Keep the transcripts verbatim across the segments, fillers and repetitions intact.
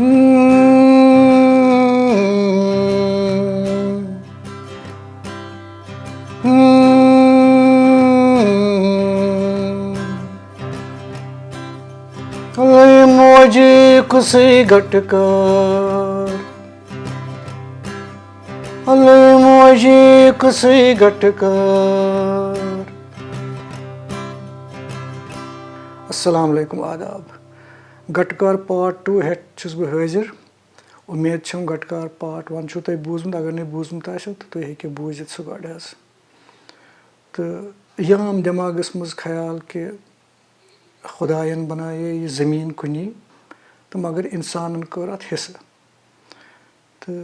لے موجی کُسٕے گٹہٕ کار، لے موجی کُسٕے گٹہٕ کار۔ السلام علیکم، آداب۔ گٹہٕ کار پارٹ ٹو ہیتھ چھُس بہٕ حٲضِر۔ اُمید چھم گٹہٕ کار پارٹ ون چھُو تۄہہِ بوٗزمُت، اگر نہٕ بوٗزمُت آسیو تہٕ تُہۍ ہیٚکِو بوٗزِتھ سُہ گۄڈٕ حظ۔ تہٕ یہِ آو دٮ۪ماغس منٛز خیال کہِ خۄداین بنایے یہِ زٔمیٖن کُنی تہٕ مگر اِنسانن کٔر اتھ حصہٕ۔ تہٕ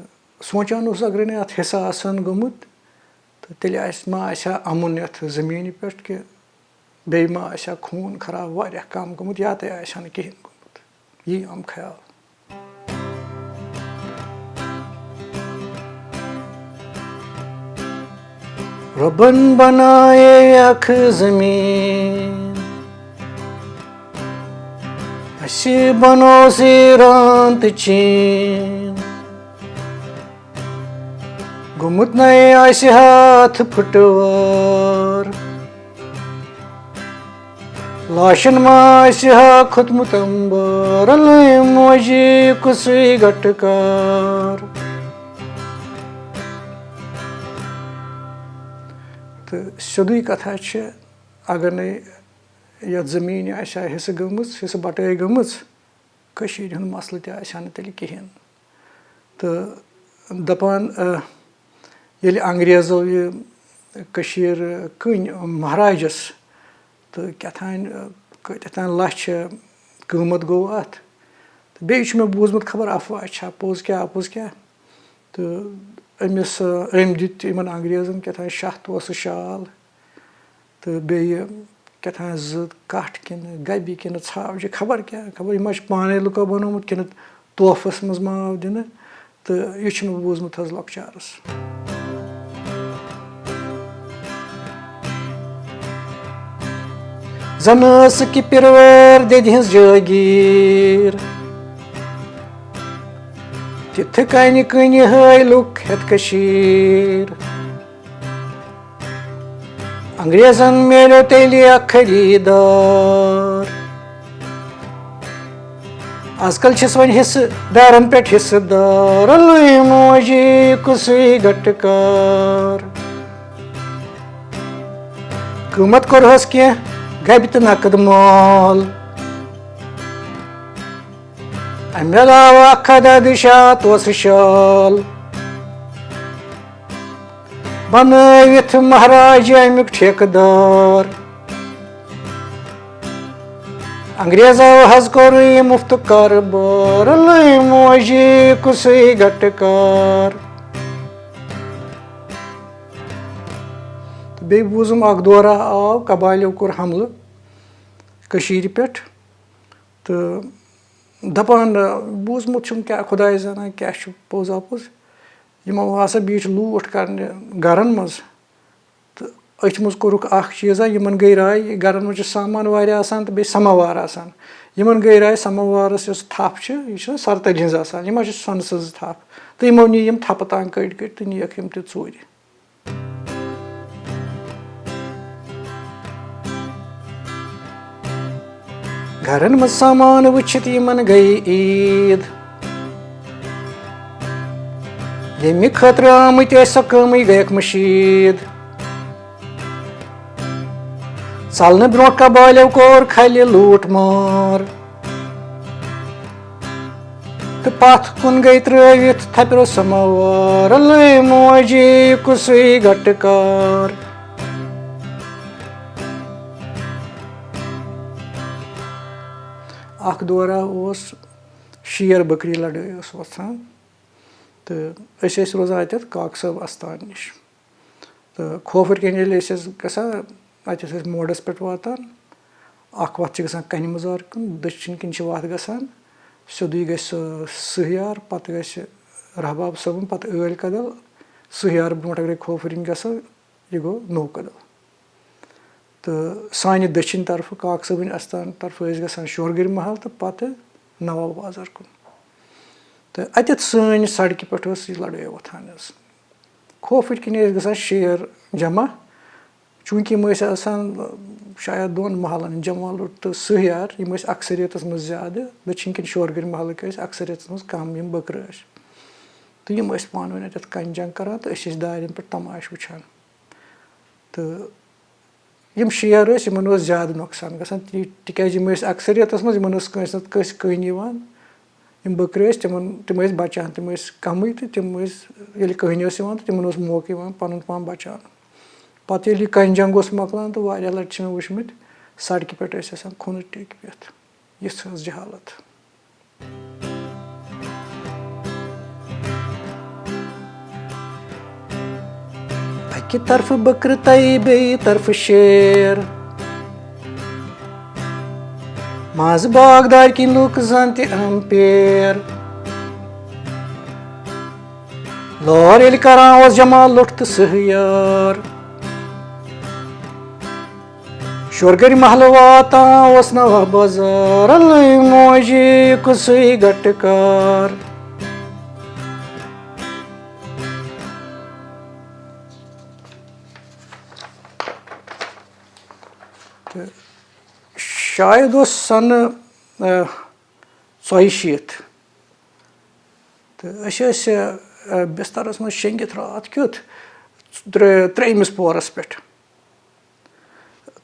سونٛچان اوسُس، اگرے نہٕ اتھ حصہٕ آسہِ ہن گوٚمُت، تہٕ تیٚلہِ آسہِ ما، آسہِ ہا امُن یتھ زٔمیٖنہِ پٮ۪ٹھ کہِ بیٚیہِ ما آسہِ ہا خوٗن خراب واریاہ کم گوٚمُت یا تہِ آسہِ ہا نہٕ کِہیٖنۍ گوٚمُت۔ یی آم خیال۔ رۄبن بنایے اکھ زٔمیٖن، اَسہِ بنووُس ایران تہٕ چین۔ گوٚمُت نَے آسہِ ہا اَتھ پھٕٹوار، لاشن ما آسہِ ہا کھوٚتمُت امبار۔ لے موجی کُسٕے گٹہٕ کار۔ تہٕ سیوٚدُے کتھا چھِ، اگر نَے یتھ زٔمیٖنہِ آسہِ ہا حصہٕ گٔمٕژ، حصہٕ بٹٲے گٔمٕژ، کٔشیٖرِ ہُنٛد مسلہٕ تہِ آسہِ ہا نہٕ تیٚلہِ کِہیٖنۍ۔ تہٕ دَپان، آ، ییٚلہِ انگریزو یہِ کٔشیٖر کٕنۍ مہراجس، تہٕ کیٛاہ تام، آ، کۭتیٛاہ تام لَچھ قۭمَتھ گوٚو اَتھ۔ تہٕ بیٚیہِ چھُ مےٚ بوٗزمُت، خبر افواہ چھا، پوٚز کیٛاہ، اَپُز کیٛاہ۔ تہٕ أمِس، آ، أمۍ دِتۍ یِمن انگریزن کیٛاہ تام شاہ توسہٕ شال۔ تہٕ بیٚیہِ کیٛاہ تام زٕ کَٹھ کِنہٕ گَبہِ کِنہٕ ژھاوجہِ، خبر کیٛاہ، خبر یہِ ما چھُ پانَے لُکو بَنومُت کِنہٕ تحفَس منٛز ما آو دِنہٕ۔ تہٕ یہِ چھُ مےٚ بوٗزمُت حظ لۄکچارَس۔ زَن ٲسہٕ کہِ پِروٲر دٮ۪دِ ہٕنٛز جٲگیٖر، تِتھٕ کٔنۍ کٕنہِ ہٲے لُکھ ہٮ۪تھ کٔشیٖر۔ انگریزن میلیو تیٚلہِ اکھ خریٖدار۔ از کل چھِس وۄنۍ حصہٕ دارن پٮ۪ٹھ حصہٕ دار۔ لُے موجی کُسُے گٹہٕ کار۔ قۭمتھ کوٚرہس کینٛہہ گبہِ تہٕ نقد مال۔ امہِ علاوٕ اکھ عدد شاہ توسہٕ شال۔ بنٲوِتھ مہراج امیُک ٹھیکہٕ دار۔ انگریزو حظ کوٚرُے مُفت کارٕبار۔ لُے موجی کُسُے گٹہٕ کار۔ تہٕ بیٚیہِ بوٗزُم اکھ دورہ آو، قبایلیو کوٚر حملہٕ کٔشیٖرِ پٮ۪ٹھ۔ تہٕ دَپان، بوٗزمُت چھُم کیٛاہ خۄداے زانان کیٛاہ چھُ پوٚز اَپُز، یِمو ہسا بیٖٹھۍ لوٗٹھ کَرنہِ گَرَن منٛز۔ تہٕ أتھۍ منٛز کوٚرُکھ اَکھ چیٖزا، یِمَن گٔے راے، گَرَن منٛز چھِ سامان واریاہ آسان تہٕ بیٚیہِ سَماوار آسان۔ یِمَن گٔے راے، سَماوارَس یۄس تھَپھ چھِ، یہِ چھِ سَرتٲلۍ ہِنٛز آسان، یِم حظ چھِ سۄنہٕ سٕنٛز تھَپھ۔ تہٕ یِمو نی یِم تھَپہٕ تام کٔڑۍ کٔڑۍ تہٕ نِیَکھ یِم تہِ ژوٗرِ۔ گرن منٛز سامان وٕچھِتھ یِمن گٔیہِ عیٖد۔ ییٚمہِ خٲطرٕ آمٕتۍ ٲسۍ، سۄ کٲمٕے گٔیَکھ مٔشیٖد۔ ژلنہٕ برٛونٛٹھ قبٲیلو کوٚر کھلہِ لوٗٹھ مار۔ تہٕ پتھ کُن گٔے ترٲوِتھ تھپرو سماوار۔ لے موجی کُسُے گٹہٕ کار۔ اکھ دورہ اوس، شیر بکری لڑٲے ٲس وۄتھان، تہٕ أسۍ ٲسۍ روزان اتٮ۪تھ کاکہٕ صٲب استان نِش۔ تہٕ کھوفرٕ کِنۍ ییٚلہِ أسۍ ٲسۍ گژھان، اَتہِ ٲسۍ أسۍ موڈَس پٮ۪ٹھ واتان۔ اَکھ وَتھ چھِ گژھان کَنہِ مُزار کُن، دٔچھِنۍ کِنۍ چھِ وَتھ گژھان، سیوٚدُے گژھِ سُہ سٕہیار، پَتہٕ گژھِ رحباب صٲبُن، پَتہٕ ٲلۍ کَدَل۔ سٕہیار برونٛٹھ اَگَرے کھوفرٕ کِنۍ گژھو، یہِ گوٚو نوٚو کَدَل۔ تہٕ سانہِ دٔچھِنۍ طرفہٕ، کاک صٲبٕنۍ اَستان طرفہٕ ٲسۍ گژھان شورگٔرۍ محل تہٕ پَتہٕ نواب بازار کُن۔ تہٕ اَتٮ۪تھ سٲنۍ سڑکہِ پٮ۪ٹھ ٲس یہِ لڑٲے وۄتھان حظ۔ خوفٕچ کِنۍ ٲسۍ گژھان شیر جمع، چوٗنٛکہِ یِم ٲسۍ آسان، شاید دۄن محلن ہٕنٛدۍ، جمالُٹ تہٕ سہیار، یِم ٲسۍ اکثریتس منٛز زیادٕ، دٔچھِنۍ کِنۍ شورگٔرۍ محلٕکۍ ٲسۍ اکثریتس منٛز کم یِم بٔکرٕ ٲسۍ۔ تہٕ یِم ٲسۍ پانہٕ ؤنۍ اَتٮ۪تھ کَنہِ جنگ کران تہٕ أسۍ ٲسۍ دارٮ۪ن پٮ۪ٹھ تماشہٕ وٕچھان۔ تہٕ یِم شیر ٲسۍ، یِمن اوس زیادٕ نۄقصان گژھان، تہِ-، تِکیازِ یِم ٲسۍ اکثریتس منٛز، یِمن ٲس کٲنٛسہِ نتہٕ کٲنٛسہِ کٔہنۍ یِوان۔ یِم بٔکرِ ٲسۍ، تِمن، تِم ٲسۍ بچان، تِم ٲسۍ کمٕے تہٕ تِم ٲسۍ، ییٚلہِ کٔہنۍ ٲس یِوان تہٕ تِمن اوس موقعہٕ یِوان پنُن پان بچاونُک۔ پتہٕ ییٚلہِ یہِ کَنہِ جنگ اوس مۄکلان تہٕ واریاہ لٹہِ چھِ مےٚ وٕچھمٕتۍ، سڑکہِ پٮ۪ٹھ ٲسۍ آسان خوٗنہٕ ٹیٚکۍ پٮ۪تھ۔ یِژھ ٲس جہالت۔ اَکہِ طرفہٕ بٔکرٕ تَے بیٚیہِ طرفہٕ شیر، منٛزٕ باغدارۍ کِنۍ لوٗکھ زَن تہِ اَمپیر۔ لور ییٚلہِ کران اوس جمع لوٚٹھ تہٕ سہیار، شورگرِ محلہٕ واتان اوس نوح بازار، لٔے موجی کُسٕے گٹہٕ کار۔ تہٕ شاید اوس سنہٕ، آ، ژۄیہِ شیٖتھ۔ تہٕ أسۍ ٲسۍ، آ، بسترس منٛز شیٚنگِتھ راتھ کیُتھ ترٛے-، ترٛیٚیمِس پورس پٮ۪ٹھ۔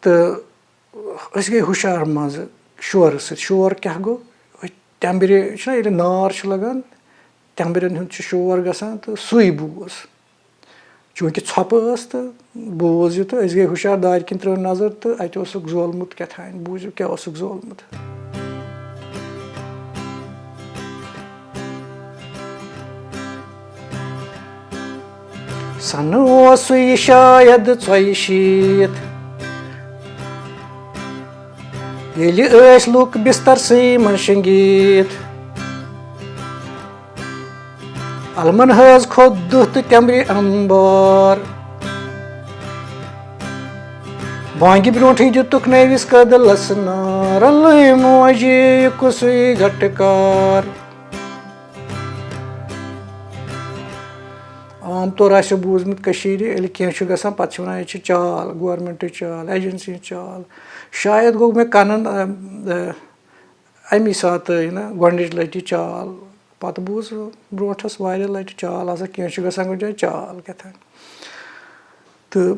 تہٕ أسۍ گٔے ہُشار منٛزٕ شورٕ سۭتۍ۔ شور کیٛاہ گوٚو؟ أتھۍ ٹٮ۪مبرِ چھُنہ، ییٚلہِ نار چھُ لگان، ٹٮ۪مبرٮ۪ن ہُنٛد چھُ شور گژھان تہٕ سُے بوٗز۔ چوٗنٛکہِ ژھۄپہٕ ٲس تہٕ بوٗز یہِ تہٕ أسۍ گٔے ہُشار، دارِ کِنۍ ترٲو نظر تہٕ اَتہِ اوسُکھ زولمُت کیٛاہ تام، بوٗزِو کیٛاہ اوسُکھ زولمُت۔ سنہٕ اوس سُہ یہِ شاید ژۄیہِ شیٖتھ، ییٚلہِ ٲسۍ لوٗکھ بسترسٕے منٛز شٔنگِتھ۔ المن حٲض کھوٚت دُہ تہٕ تٮ۪مبرِ امبار۔ بانگہِ برونٹھٕے دِتُکھ نٔوِس کٔدلس نار، لٔے موجہِ کُسُے گٹہٕ کار۔ عام طور آسہِ بوٗزمُت کٔشیٖرِ، ییٚلہِ کینٛہہ چھُ گژھان، پتہٕ چھِ وَنان، یہِ چھِ چال، گورمنٹٕچ چال، ایجنسی ہٕنٛز چال۔ شاید گوٚو مےٚ کنن، ام، ام، اَمی ساتہٕ یہِ نہ گۄڈٕنِچ لَٹہِ چال، پَتہٕ بوٗز برونٛٹھَس واریاہ لَٹہِ چال آسان، کینٛہہ چھُ گژھان کُنہِ جایہِ چال کیٛاہ تام۔ تہٕ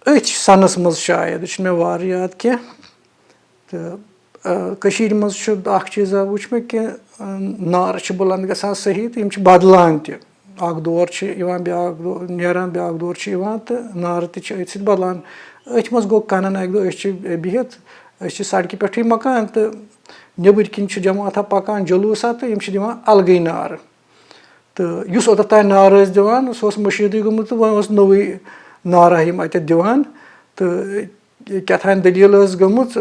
أتھۍ سَنَس منٛز شاید، یہِ چھُنہٕ مےٚ وارٕ یاد کینٛہہ۔ تہٕ، آ، کٔشیٖرِ منٛز چھُ اَکھ چیٖزا وٕچھ مےٚ کہِ، آ، نارٕ چھِ بُلنٛد گژھان صحیح تہٕ یِم چھِ بَدلان تہِ۔ اَکھ دور چھُ یِوان، بیٛاکھ دو-، نیران، بیٛاکھ دور چھُ یِوان تہٕ نارٕ تہِ چھِ أتھۍ سۭتۍ بَدلان۔ أتھۍ منٛز گوٚو کَنَن اَکہِ دۄہ، أسۍ چھِ بِہِتھ، أسۍ چھِ سڑکہِ پٮ۪ٹھٕے مۄکان تہٕ نیٚبٕرۍ کِنۍ چھِ جماعتھا پَکان، جلوٗسا، تہٕ یِم چھِ دِوان اَلگٕے نارٕ۔ تہٕ یُس اوٚتَتھ تام نارٕ ٲسۍ دِوان، سُہ اوس مٔشیٖدٕے گوٚمُت تہٕ وۄنۍ اوس نوٚوُے نارا یِم اَتٮ۪تھ دِوان۔ تہٕ کیٛاہ تام دٔلیٖل ٲس گٔمٕژ،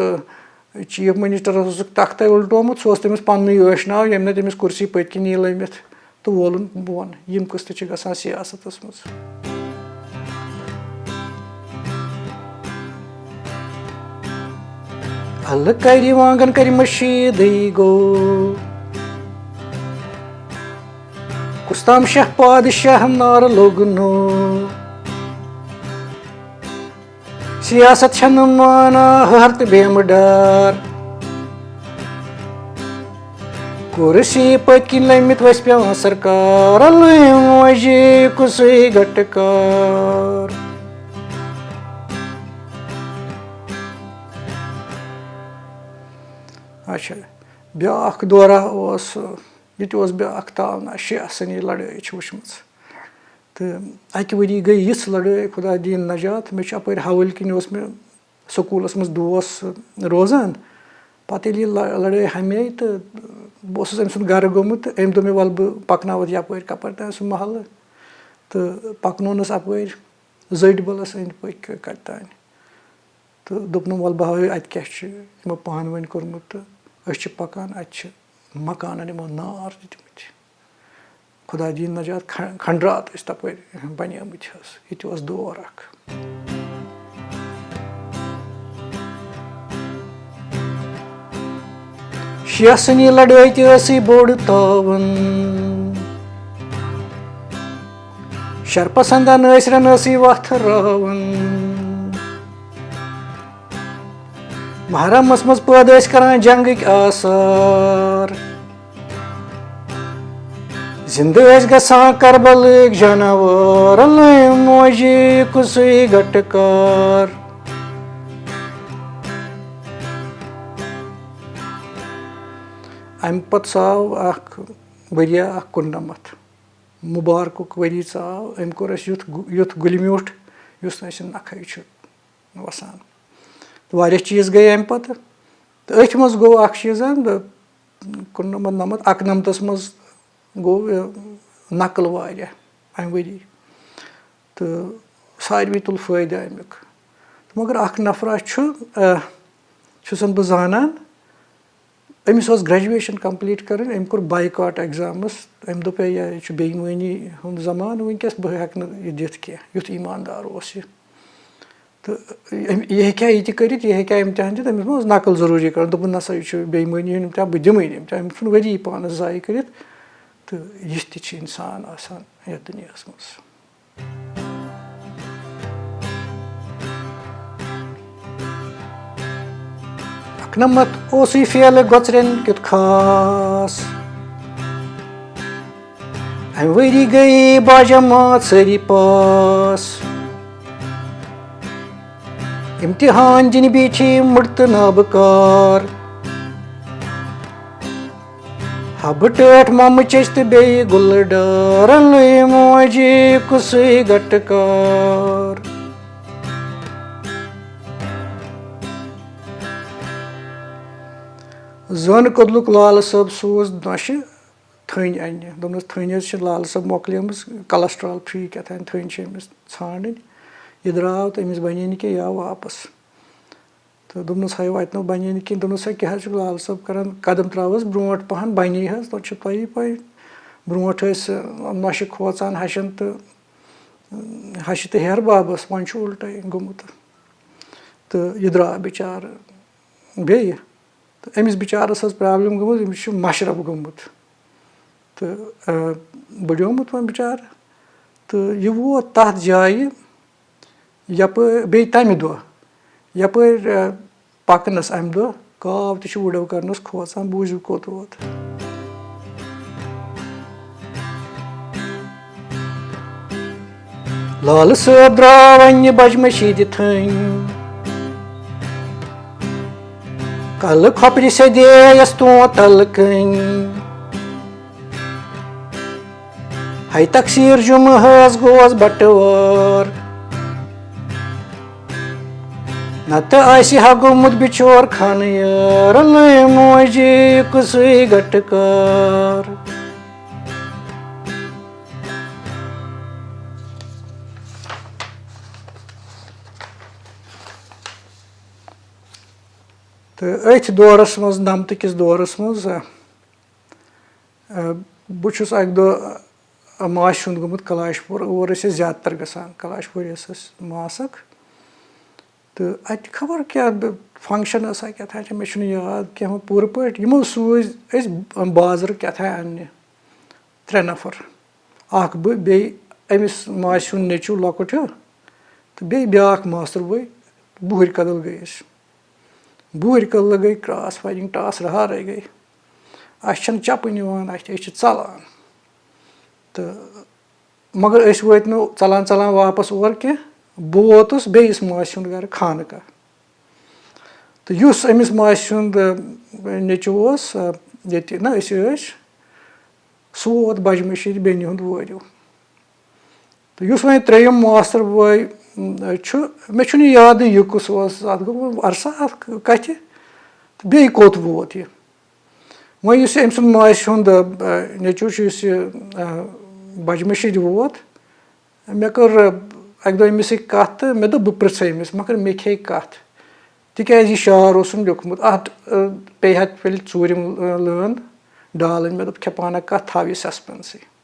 چیف منسٹرس اوسُکھ تختَے اُلٹومُت، سُہ اوس تٔمِس پننُے ٲشناو، ییٚمۍ نہٕ تٔمِس کُرسی پٔتۍ کِنی لٔمِتھ تہٕ وولُن بۄن۔ یِم قٕصہٕ چھِ گژھان سیاستس منٛز۔ الہٕ کرِ وانگن کرِ مٔشیٖدٕے گوٚو، کُس تام شاہ پادشاہ نارٕ لوٚگ نوٚو۔ سیاست چھنہٕ مانان ہہر تہٕ بیمہٕ ڈار۔ کُرسی پٔتۍ کِنۍ لٔمِتھ وَسہِ پٮ۪وان سرکار، لٔمۍ وۄنۍ کُسُے گٹہٕ کار۔ اچھا، بیٛاکھ دورہ اوس، یہِ تہِ اوس بیٛاکھ تاونا، شیعہ سنی لڑٲے چھِ وٕچھمٕژ۔ تہٕ اَکہِ ؤری گٔے یِژھ لڑٲے، خدا دِیِن نجات۔ مےٚ چھُ اَپٲرۍ حوٕلۍ کِنۍ اوس مےٚ سکوٗلَس منٛز دوس روزان۔ پَتہٕ ییٚلہِ یہِ لَ-، لڑٲے ہَمے تہٕ بہٕ اوسُس أمۍ سُنٛد گَرٕ گوٚمُت تہٕ أمۍ دوٚپ مےٚ، "وَلہٕ بہٕ پَکناوَتھ یَپٲرۍ کَپٲرۍ تام سُہ محلہٕ۔" تہٕ پَکنوونَس اَپٲرۍ زٔٹۍ بَلَس أنٛدۍ پٔکۍ کَتہِ تام۔ تہٕ دوٚپنَم، "وَلہٕ بہٕ ہاوَے اَتہِ کیٛاہ چھُ یِمو پانہٕ ؤنۍ کوٚرمُت۔" تہٕ أسۍ چھِ پَکان، اَتہِ چھِ مکانَن یِمو نار دِتمٕتۍ۔ خدا دِیِن نجات، کھ-، کھنڈرات ٲسۍ تَپٲرۍ بَنیمٕتۍ حظ۔ یہِ تہِ اوس دور اَکھ۔ شیخ سٕنٛدِ لڑٲے تہِ ٲسٕے بوٚڑ تاوَن۔ شرپسندن ٲسۍ رن ٲسٕے وتھ راوان۔ محرمس منٛز پٲدٕ ٲسۍ کران جنگٕکۍ آثار۔ زندٕ ٲسۍ گژھان کربلٕکۍ جاناوار، لٲمۍ موجی کُسُے گٹہٕ کار۔ امہِ پتہٕ ژاو اکھ ؤریہ اکھ کُننمتھ، مُبارکُک ؤری ژاو۔ أمۍ کوٚر اَسہِ یُتھ گُ-، یُتھ گُلہِ میوٗٹھ، یُس نہٕ اَسہِ نَکھَے چھُ وَسان۔ تہٕ واریاہ چیٖز گٔے اَمہِ پَتہٕ۔ تہٕ أتھۍ منٛز گوٚو اَکھ چیٖز، تہٕ کُننَمَتھ، نَمَتھ، اَکنَمتَس منٛز گوٚو یہِ نقل واریاہ اَمہِ ؤری۔ تہٕ ساروی تُل فٲیدٕ اَمیُک۔ تہٕ مگر اَکھ نفرا چھُ، آ، چھُسَن بہٕ زانان، أمِس ٲس graduation complete کَرٕنۍ، أمۍ کوٚر boycott exams۔ أمۍ دوٚپ، "ہے، یہِ چھُ بے ایٖمٲنی ہُنٛد زمانہٕ وٕنکیٚس، بہٕ ہٮ۪کہٕ نہٕ یہِ دِتھ کینٛہہ"، یُتھ ایٖماندار اوس یہِ۔ تہٕ أمۍ، یہِ ہیٚکہِ ہا یہِ تہِ کٔرِتھ، یہِ ہیٚکہِ ہا امتحان دِتھ، أمِس ما اوس نقل ضروٗری کَرُن؟ دوٚپُن، "نہ سا، یہِ چھُ بے ایٖمٲنی ہُنٛد امتحان، بہٕ دِمٕے نہٕ امتحان"، أمۍ ژھُن ؤری پانَس ضایع کٔرِتھ۔ تہٕ یِتھ تہِ چھِ اِنسان آسان یَتھ دُنیاہَس منٛز۔ اَکنَمَتھ اوسُے فیلہٕ گۄژرٮ۪ن کیُتھ خاص۔ اَمہِ ؤری گٔیے باجماعت سٲری پاس۔ امتحان دِنہِ بیٖٹھی مٕڑ تہٕ نابہٕ کار۔ حبہٕ ٹٲٹھ مۄمہٕ چیٚچھ تہٕ بیٚیہِ گُلہٕ ڈار، لٔے موجی کُسُے گٹہٕ کار۔ زٲنہٕ کدلُک لالہٕ صٲب سوٗز نۄشہِ تھٔنۍ اَننہِ۔ دوٚپنَس، "تھٔنۍ حظ چھِ لالہٕ صٲب مۄکلیمٕژ، cholesterol free کیٛاہ تام تھٔنۍ چھِ أمِس ژھانٛڈٕنۍ۔" یہِ درٛاو تہٕ أمِس بَنے نہٕ کینٛہہ، یہِ آو واپَس۔ تہٕ دوٚپنَس، "ہَے، وَتہِ نہٕ بَنے نہٕ کِہیٖنۍ۔" دوٚپنَس، "ہے، کیٛاہ حظ چھُکھ لال صٲب کَران؟" قدم ترٛاوَس برونٛٹھ پَہَن، بَنے حظ، تۄہہِ چھو پَیی پَے۔ برونٛٹھ ٲسۍ، اَ، نۄشہِ کھوژان ہَشَن تہٕ، اَ، ہَشہِ تہٕ ہیٚہَر بَبَس، وۄنۍ چھُ اُلٹَے گوٚمُت۔ تہٕ یہِ درٛاو بِچارٕ بیٚیہِ۔ تہٕ أمِس بِچارَس ٲس problem گٔمٕژ، أمِس چھُ مَشرَف گوٚمُت۔ تہٕ، اَ، بٔڑیومُت وۄنۍ بِچارٕ۔ تہٕ یہِ ووت تَتھ جایہِ، یَپٲرۍ بیٚیہِ تَمہِ دۄہ، یَپٲرۍ، اَ، پَکنَس اَمہِ دۄہ کاو تہِ چھُ وُڈو کَرنَس کھوژان، بوٗزِو کوٚت ووت۔ لالہٕ صٲب درٛاو وَنہِ بَجہِ مٔشیٖدِ تھٔنۍ، کَلہٕ کھۄپرِ سیٚدے یَس تونٛت تَلہٕ کَنۍ۔ ہے تقصیٖر جُمعہٕ حظ گوس بَٹہٕ وار۔ نَتہٕ آسہِ ہا گوٚمُت بِچور خانہٕ یار، لٔے موجی کُسُے گَٹہٕ کار۔ تہٕ أتھۍ دورَس منٛز، نَمتہٕ کِس دورَس منٛز، آ، بہٕ چھُس اَکہِ دۄہ، آ، ماسہِ ہُنٛد گوٚمُت کلاش پوٗر۔ اور ٲسۍ أسۍ زیادٕ تر گژھان، کلاش پوٗرِ ٲس اَسہِ ماس اَکھ۔ تہٕ اَتہِ خبر کیٛاہ بہٕ، function ٲسا کیٛاہ تھام، مےٚ چھُنہٕ یاد کینٛہہ وۄنۍ پوٗرٕ پٲٹھۍ۔ یِمو سوٗزۍ أسۍ بازرٕ کیٛاہ تھام اَننہِ، ترٛےٚ نفر۔ اَکھ بہٕ، بیٚیہِ أمِس ماسہِ ہُنٛد نیٚچوٗ لۄکُٹ ہیوٗ، تہٕ بیٚیہِ بیٛاکھ ماستٕر بٔے، بُہٕرۍ کدل گٔے أسۍ۔ بُہٕرۍ کدلہٕ گٔے cross firing، ٹاس رہارَے گٔے۔ اَسہِ چھَنہٕ چَپٕنۍ یِوان اَتھِ، أسۍ چھِ ژَلان۔ تہٕ مگر أسۍ وٲتۍ نہٕ ژَلان ژَلان واپَس اور کینٛہہ۔ بہٕ ووتُس بیٚیِس ماسہِ ہُنٛد گَرٕ خانہٕ کاہ۔ تہٕ یُس أمِس ماسہِ ہُنٛد، آ، نیٚچوٗ اوس، آ، ییٚتہِ نہ أسۍ ٲسۍ، سُہ ووت بَجہِ مٔشیٖد بیٚنہِ ہُنٛد وٲرِو۔ تہٕ یُس وۄنۍ ترٛیٚیِم ماستٕر بوے، م، چھُ، مےٚ چھُنہٕ یادٕے یہِ کُس اوس، اَتھ گوٚو عرصہ اَتھ کَتھِ، تہٕ بیٚیہِ کوٚت ووت یہِ؟ وۄنۍ یُس یہِ أمۍ سُنٛد ماسہِ ہُنٛد، آ، نیٚچوٗ چھُ، یُس یہِ، آ، بَجہِ مٔشیٖد ووت، مےٚ کٔر، آ، اَکہِ دۄہ أمِس سۭتۍ کَتھ تہٕ مےٚ دوٚپ، بہٕ پِرٛژھٕ أمِس، مگر مےٚ کھیٚیہِ کَتھ، تِکیٛازِ یہِ شعر اوسُم لیوٚکھمُت۔ اَتھ، آ، پیٚیہِ ہا تیٚلہِ ژوٗرِم، آ، لٲن ڈالٕنۍ۔ مےٚ دوٚپ، کھےٚ پانہ کَتھ، تھاو یہِ suspense-ٕے۔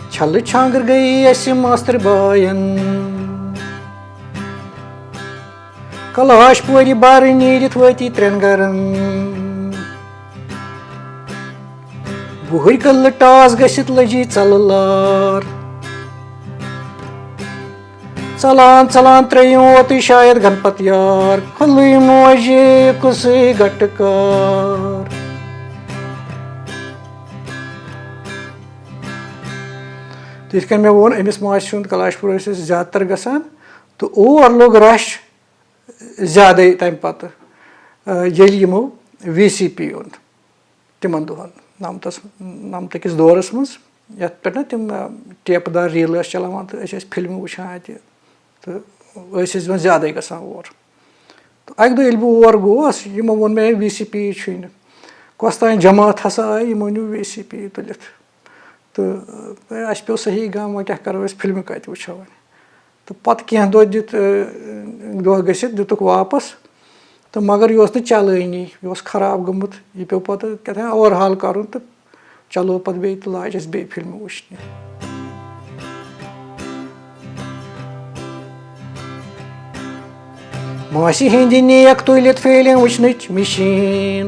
چھلہٕ چھانٛگٕر گٔیے اَسہِ ماستٕرۍ باین۔ کلاش پورِ بارٕ نیٖرِتھ وٲتی ترٛٮ۪ن گرن۔ وُہٕرۍ کٔدلہٕ ٹاس گٔژھِتھ لٔجی ژَلہٕ لار۔ ژَلان ژَلان ترٛیٚیِم ووتُے شاید گنپت یار، کھُلٕے موجہِ کُسٕے گٹہٕ کار۔ تہٕ یِتھ کٔنۍ مےٚ ووٚن، أمِس ماسہِ ہُنٛد کلاش پوٗر ٲسۍ أسۍ زیادٕ تر گژھان، تہٕ اور لوٚگ رش زیادَے تَمہِ پتہٕ، آ، ییٚلہِ یِمو وی سی پی اوٚن۔ تِمن دۄہن، نَمتس، نَمتہٕ کِس دورس منٛز، یَتھ پٮ۪ٹھ نہ تِم، آ، ٹیپہٕ دار ریٖلہٕ ٲسۍ چلاوان تہٕ أسۍ ٲسۍ فِلمہٕ وٕچھان اَتہِ، تہٕ أسۍ ٲسۍ وۄنۍ زیادَے گژھان اور۔ تہٕ اَکہِ دۄہ ییٚلہِ بہٕ اور گوس، یِمو ووٚن مےٚ، "ہے، وی سی پی چھُے نہٕ۔" کۄس تام جماعت ہسا آیہِ، یِمو نیوٗ وی سی پی تُلِتھ۔ تہٕ، آ، اَسہِ پیوٚو صحیح غم، وۄنۍ کیٛاہ کَرو أسۍ، فِلمہٕ کَتہِ وٕچھو وۄنۍ؟ تہٕ پَتہٕ کینٛہہ دۄہ دِتھ، آ، دۄہ گٔژھِتھ دِتُکھ واپَس۔ تہٕ مگر یہِ اوس نہٕ چلٲنی، یہِ اوس خراب گوٚمُت۔ یہِ پیوٚو پَتہٕ کیٛاہ تام اوٚور ہال کَرُن تہٕ چلو پَتہٕ بیٚیہِ تہٕ لاج اَسہِ بیٚیہِ فِلمہٕ وٕچھنہِ۔ ماسہِ ہِنٛدِ نیک تُلِتھ فِلم وٕچھنٕچ مِشیٖن۔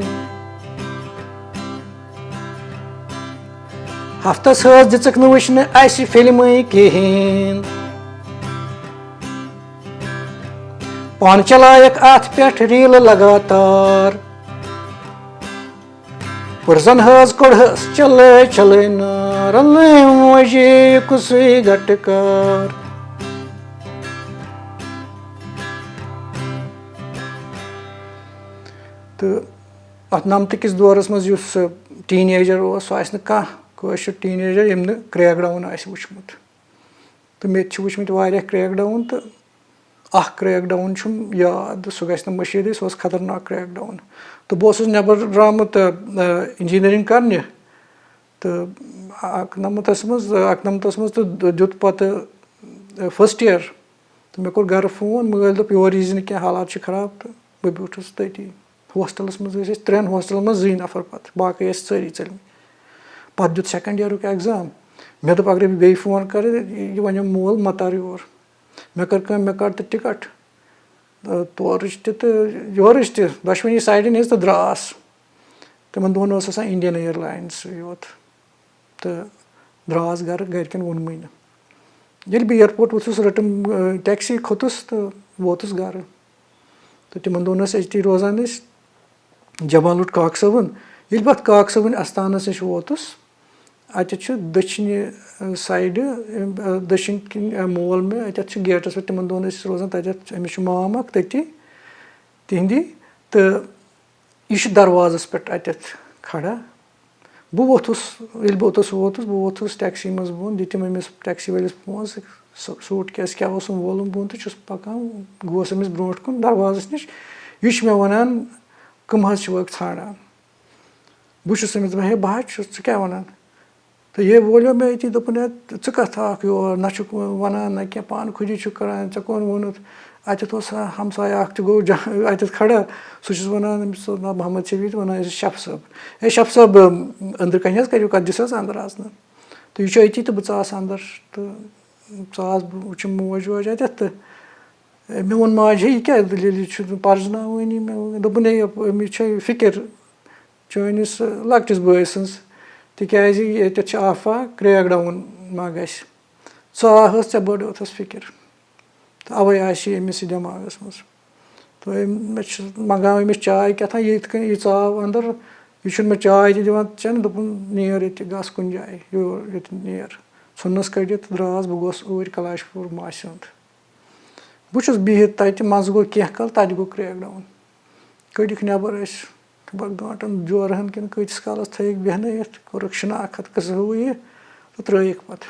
ہفتس حٲض دِژٕکھ نہٕ وٕچھنہٕ اَسہِ فِلمٕے کِہیٖنۍ۔ پانہٕ چلایکھ اَتھ پٮ۪ٹھ ریٖلہٕ لگاتار۔ پٕرزن حٲض کوٚڑہَس چلٲے چلٲے نار، لٲمۍ موجی کُسٕے گٹہٕ کار۔ تہٕ اَتھ نَمتہٕ کِس دورَس منٛز یُس سُہ ٹیٖن ایجر اوس، سُہ آسہِ نہٕ کانٛہہ کٲشُر ٹیٖن ایجر، ییٚمۍ نہٕ کریک ڈاوُن آسہِ وٕچھمُت۔ تہٕ مےٚ تہِ چھِ وٕچھمٕتۍ واریاہ کریک ڈاوُن، تہٕ اَکھ کریک ڈاوُن چھُم یاد، سُہ گژھِ نہٕ مٔشیٖدٕے، سُہ اوس خطرناک کریک ڈاوُن۔ تہٕ بہٕ اوسُس نٮ۪بر درٛامُت، آ، آ، انجینئرنگ کرنہِ، تہٕ اَکنَمتَس منٛز، اَکنَمتَس منٛز تہٕ دیُت پَتہٕ، آ، فٔسٹ یِیَر۔ تہٕ مےٚ کوٚر گَرٕ فون، مٲلۍ دوٚپ، "یور ییٖزِ نہٕ کینٛہہ، حالات چھِ خراب۔" تہٕ بہٕ بیوٗٹھُس تٔتی۔ ہوسٹلَس منٛز ٲسۍ أسۍ ترٛٮ۪ن ہوسٹلَن منٛز زٕے نفر، پَتہٕ باقٕے ٲسۍ سٲری ژٔلمٕتۍ۔ پَتہٕ دیُت سیکنڈ یِیَرُک ایگزام۔ مےٚ دوٚپ، اگرے بہٕ بیٚیہِ فون کَرٕ، یہِ وَنیو مول، "مہ تَر یور۔" مےٚ کٔر کٲم، مےٚ کَڑ تہٕ ٹِکٹ، تہٕ تورٕچ تہِ تہٕ یورٕچ تہِ، دۄشوٕنی سایڈَن ہِنٛز، تہٕ درٛاس۔ تِمَن دۄہَن اوس آسان انڈین ایئرلائنس یوت۔ تہٕ درٛاس گَرٕ، گَرِکٮ۪ن ووٚنمٕے نہٕ۔ ییٚلہِ بہٕ ایئرپورٹ ووٚتھُس، رٔٹٕم، آ، ٹیکسی، کھوٚتُس تہٕ ووتُس گَرٕ۔ تہٕ تِمَن دۄہَن ٲسۍ أتی روزان أسۍ، جمال لوٚٹ کاک صٲبُن۔ ییٚلہِ بہٕ اَتھ کاک صٲبٕنۍ اَستانَس نِش ووتُس، اَتٮ۪تھ چھُ دٔچھنہِ، آ، سایڈٕ، آ، دٔچھِنۍ کِنۍ، آ، مول مےٚ، اَتٮ۪تھ چھُ گیٹَس پٮ۪ٹھ، تِمَن دۄہَن ٲسۍ روزان تَتٮ۪تھ، أمِس چھُ مام اَکھ تٔتی، تِہِنٛدی۔ تہٕ یہِ چھُ دروازَس پٮ۪ٹھ اَتٮ۪تھ کھڑا۔ بہٕ ووٚتھُس، ییٚلہِ بہٕ اوٚتَس ووتُس، بہٕ ووٚتھُس ٹیکسی منٛز بۄن، دِتِم أمِس ٹیکسی وٲلِس پونٛسہٕ، سُہ سوٗٹ کیس کیٛاہ اوسُم وولُم بۄن تہٕ چھُس پَکان، گوس أمِس برونٛٹھ کُن دروازَس نِش۔ یہِ چھُ مےٚ وَنان، "کٕم حظ چھِوٕ ژھانٛڈان؟" بہٕ چھُس أمِس دَپان، "ہے، بہٕ حظ چھُس، ژٕ کیٛاہ وَنان؟" تہٕ یہِ وولیو مےٚ أتی، دوٚپُن، "ہے، ژٕ کَتھ آکھ یور؟ نہ چھُکھ وَنان، نہ کینٛہہ، پانہٕ خودی چھُکھ کَران، ژےٚ کون ووٚنُتھ؟" اَتٮ۪تھ اوس ہا-، ہمسایہِ اَکھ تہِ گوٚو جا-، اَتٮ۪تھ کھڑا، سُہ چھُس وَنان أمِس، "ناو محمد شفیع"، تہٕ وَنان، "ہے شف صٲب، ہے شف صٲب، أنٛدرٕ کَنہِ حظ کٔرِو کَتھ، دِس حظ اَنٛدر اَژنہٕ۔" تہٕ یہِ چھُ أتی تہٕ بہٕ ژاس اَنٛدر، تہٕ ژاس بہٕ، وٕچھِم موج ووج اَتٮ۪تھ، تہٕ مےٚ ووٚن ماجہِ، "ہے، یہِ کیٛاہ دٔلیٖل، یہِ چھُنہٕ پَرزٕناوٲنی مےٚ؟" دوٚپُن، "ہے، أمِس چھےٚ فِکِر چٲنِس لۄکٹِس بٲے سٕنٛز، تِکیٛازِ ییٚتٮ۪تھ چھِ آفاق، کرٛیک ڈاوُن ما گژھِ؟ ژاہ ٲس ژےٚ بٔڑ یوتھَس فِکِر، تہٕ اَوَے آسہِ یہِ أمِس یہِ دٮ۪ماغَس منٛز۔" تہٕ أمۍ، مےٚ چھُ منٛگاو أمِس چاے کیٛاہ تام، یہِ یِتھ کٔنۍ یہِ ژاو اَنٛدر، یہِ چھُنہٕ مےٚ چاے تہِ دِوان چٮ۪نہٕ، دوٚپُن، "نیر ییٚتہِ، گژھ کُنہِ جایہِ، یور ییٚتہِ نیر۔" ژھُننَس کٔڑِتھ تہٕ درٛاس، بہٕ گوس اوٗرۍ کلاش پوٗر ماسہِ ہُنٛد۔ بہٕ چھُس بِہِتھ تَتہِ، منٛزٕ گوٚو کینٛہہ کال، تَتہِ گوٚو کرٛیک ڈاوُن۔ کٔڑِکھ نٮ۪بر أسۍ، خبر گٲنٛٹَن جورٕ ہَن کِنہٕ کۭتِس کالَس تھٲیِکھ بیٚہنٲیِتھ، کوٚرُکھ شِناخت قٕصہٕ ہُہ یہِ تہٕ ترٛٲیِکھ پَتہٕ۔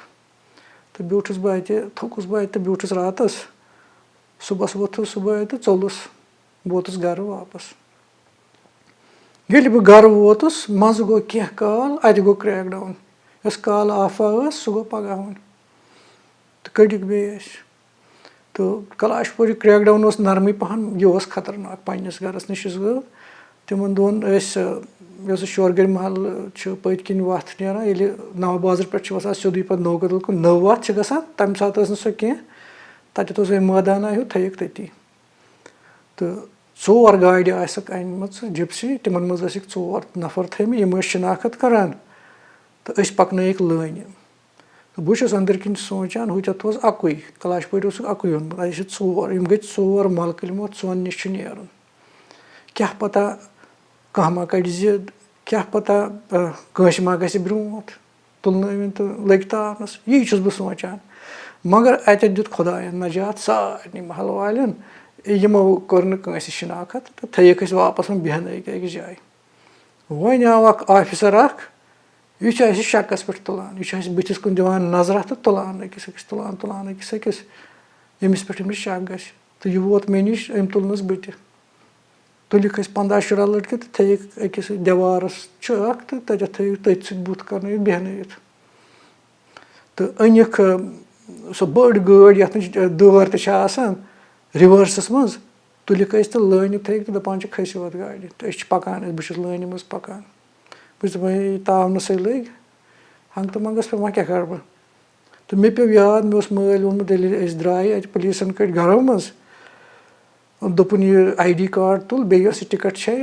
تہٕ بیوٗٹھُس بہٕ اَتہِ، تھوٚکُس بہٕ اَتہِ تہٕ بیوٗٹھُس راتَس۔ صُبحَس ووٚتھُس صُبحٲے تہٕ ژوٚلُس، ووتُس گَرٕ واپَس۔ ییٚلہِ بہٕ گَرٕ ووتُس، منٛزٕ گوٚو کینٛہہ کال، اَتہِ گوٚو کرٛیک ڈاوُن۔ یۄس کالہٕ آفا ٲس، سُہ گوٚو پَگاہ وۄنۍ۔ تہٕ کٔڑِکھ بیٚیہِ أسۍ۔ تہٕ کلاش پوٗرِ کرٛیک ڈاوُن اوس نرمٕے پَہَن، یہِ اوس خطرناک۔ پنٛنِس گَرَس نِش چھُس بہٕ، تِمَن دۄہَن ٲسۍ، یۄس شورگٔرۍ محلہٕ چھُ پٔتۍ کِنۍ وَتھ نیران، ییٚلہِ نَو بازرٕ پٮ۪ٹھ چھِ وَسان سیوٚدُے پَتہٕ نوکدل کُن، نٔو وَتھ چھِ گژھان، تَمہِ ساتہٕ ٲس نہٕ سۄ کینٛہہ، تَتٮ۪تھ اوس وۄنۍ مٲدانہ ہیوٗ، تھٲیِکھ تٔتی۔ تہٕ ژور گاڑِ آسَکھ اَنِمَژٕ جِپسی، تِمَن منٛز ٲسِکھ ژور نفر تھٲیمٕتۍ، یِم ٲسۍ شِناخت کَران۔ تہٕ أسۍ پَکنٲیِکھ لٲنہِ۔ تہٕ بہٕ چھُس أنٛدٕرۍ کِنۍ سونٛچان، ہُتٮ۪تھ اوس اَکُے، کلاش پورِ اوسُکھ اَکُے اوٚنمُت، اَسہِ چھِ ژور، یِم گٔے ژور مۄلکہٕ، یِمو ژۄن نِش چھُ نیرُن۔ کیٛاہ پَتہ کانٛہہ ما کَڑِ زِد، کیٛاہ پَتہ، آ، کٲنٛسہِ ما گژھِ برٛونٛٹھ تُلنٲوِن تہٕ لٔگۍ تاونَس، یی چھُس بہٕ سونٛچان۔ مگر اَتٮ۪تھ دیُت خۄدایَن نجات سارنٕے محلہٕ والٮ۪ن، یِمو کوٚر نہٕ کٲنٛسہِ شِناخت تہٕ تھٲیِکھ أسۍ واپَس وۄنۍ بیٚہنٲیِکھ أکِس جایہِ۔ وۄنۍ آو اَکھ آفیسر اَکھ، یہِ چھُ اَسہِ شَکَس پٮ۪ٹھ تُلان، یہِ چھُ اَسہِ بٕتھِس کُن دِوان نظرہ تہٕ تُلان أکِس أکِس، تُلان، تُلان أکِس أکِس، ییٚمِس پٮ۪ٹھ أمِس شَک گژھِ۔ تہٕ یہِ ووت مےٚ نِش، أمۍ تُلنَس بہٕ تہِ۔ تُلِکھ أسۍ پنٛداہ شُراہ لٔڑکہٕ تہٕ تھٲیِکھ أکِس دیوارَس چھُ اَکھ تہٕ تَتٮ۪تھ تھٲیِکھ تٔتھۍ سۭتۍ بُتھ کَرنٲوِتھ بیٚہنٲوِتھ۔ تہٕ أنِکھ، آ، سۄ بٔڑ گٲڑۍ، یَتھ نہٕ دٲر تہِ چھِ آسان، reverse-س منٛز۔ تُلِکھ أسۍ تہٕ لٲنہِ تھٲیِکھ تہٕ دَپان چھِ، "کھٔسِو اَتھ گاڑِ۔" تہٕ أسۍ چھِ پَکان، أسۍ، بہٕ چھُس لٲنہِ منٛز پَکان۔ بہٕ چھُس دَپان، "ہے، تاونہٕ سۭتۍ لٔگۍ ہنٛگتہٕ منٛگَس پٮ۪ٹھ، وۄنۍ کیٛاہ کَرٕ بہٕ؟" تہٕ مےٚ پیوٚو یاد، مےٚ اوس مٲلۍ ووٚنمُت، ییٚلہِ أسۍ درٛاے اَتہِ، پُلیٖسَن کٔڑۍ گَرو منٛز۔ دوٚپُن، "یہِ آی ڈی کارڈ تُل، بیٚیہِ یۄس یہِ ٹِکٹ چھے،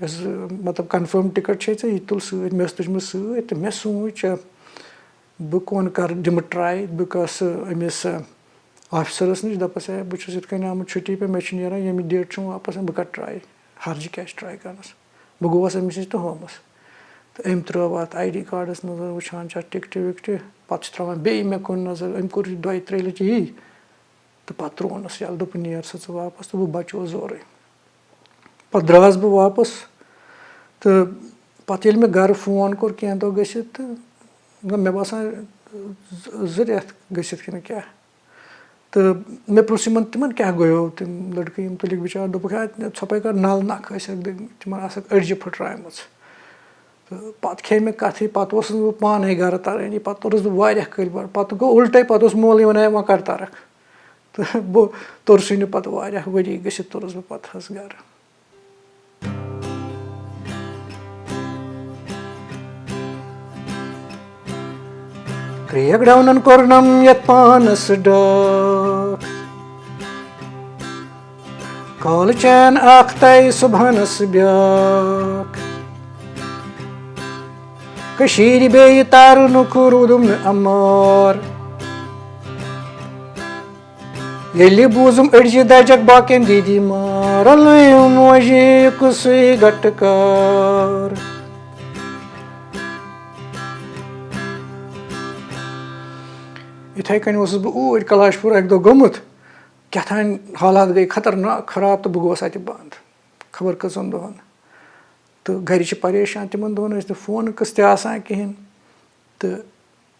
یۄس، مطلب، confirm ٹِکٹ چھے ژےٚ، یہِ تُل سۭتۍ۔" مےٚ ٲس تُجمٕژ سۭتۍ، تہٕ مےٚ سونٛچ، بہٕ کون کَرٕ، دِمہٕ try، بہٕ کَس أمِس آفیسَرَس نِش، دَپَس، "ہے، بہٕ چھُس یِتھ کٔنۍ آمُت چھُٹی پٮ۪ٹھ، مےٚ چھُ نیران ییٚمہِ ڈیٹ چھُم واپَس یُن، بہٕ کَرٕ try، ہرجہِ کیٛاہ چھِ try کَرنَس؟" بہٕ گوٚوَس أمِس نِش تہٕ ہومَس۔ تہٕ أمۍ ترٛٲو اَتھ آی ڈی کارڈَس نظر، وٕچھان چھِ اَتھ ٹِکٹہِ وِکٹہِ، پَتہٕ چھِ ترٛاوان بیٚیہِ مےٚ کُن نظر، أمۍ کوٚر یہِ دۄیہِ ترٛیٚیہِ لَٹہِ یی۔ تہٕ پَتہٕ ترٛوونَس یَلہٕ، دوٚپُن، "نیر سا ژٕ واپَس"، تہٕ بہٕ بَچوس زورَے۔ پَتہٕ درٛاس بہٕ واپَس، تہٕ پَتہٕ ییٚلہِ مےٚ گَرٕ فون کوٚر کینٛہہ دۄہ گٔژھِتھ، تہٕ گوٚو مےٚ باسان زٕ، زٕ رٮ۪تھ گٔژھِتھ کِنہٕ کیٛاہ۔ تہٕ مےٚ پرُژھ یِمَن، تِمَن کیٛاہ گوٚیو؟ تِم لٔڑکہٕ یِم تُلِکھ بِچار، دوٚپُکھ، "ہے، ژھۄپَے کَر نَل نَکھ ٲسۍ اَکھ دٔ-، تِمَن آسَکھ أڈجہِ پھٕٹرایمٕژ۔" تہٕ پَتہٕ کھے مےٚ کَتھٕے، پَتہٕ اوسُس بہٕ پانَے گَرٕ تَرٲنی، پَتہٕ توٚرُس بہٕ واریاہ کٲلۍ بعد، پَتہٕ گوٚو اُلٹَے، پَتہٕ اوس مولٕے وَنان، "ہے، وۄنۍ کَر تَرَکھ؟" تہٕ بہٕ توٚرسٕے نہٕ پَتہٕ، واریاہ ؤری گٔژھِتھ توٚرُس بہٕ پَتہٕ حظ گَرٕ۔ کرٛیک ڈاونن کوٚرنم یتھ پانس ڈاکھ۔ کالہٕ چین اکھ تہٕ صبحنس بیاکھ۔ کٔشیٖرِ بیٚیہِ ترنُک روٗدُم نہٕ امار۔ ییٚلہِ بوٗزُم أڑجہِ دَجَکھ باقیَن دیٖدی مار، لٲیِم موجہِ کُسُے گَٹہٕ کار۔ یِتھَے کٔنۍ اوسُس بہٕ اوٗرۍ کلاش پوٗر اَکہِ دۄہ گوٚمُت، کیٛاہ تام حالات گٔے خطرناک خراب تہٕ بہٕ گوس اَتہِ بنٛد خبر کٔژَن دۄہَن۔ تہٕ گَرِ چھِ پریشان، تِمَن دۄہَن ٲسۍ نہٕ فون قٕسطٕ آسان کِہیٖنۍ۔ تہٕ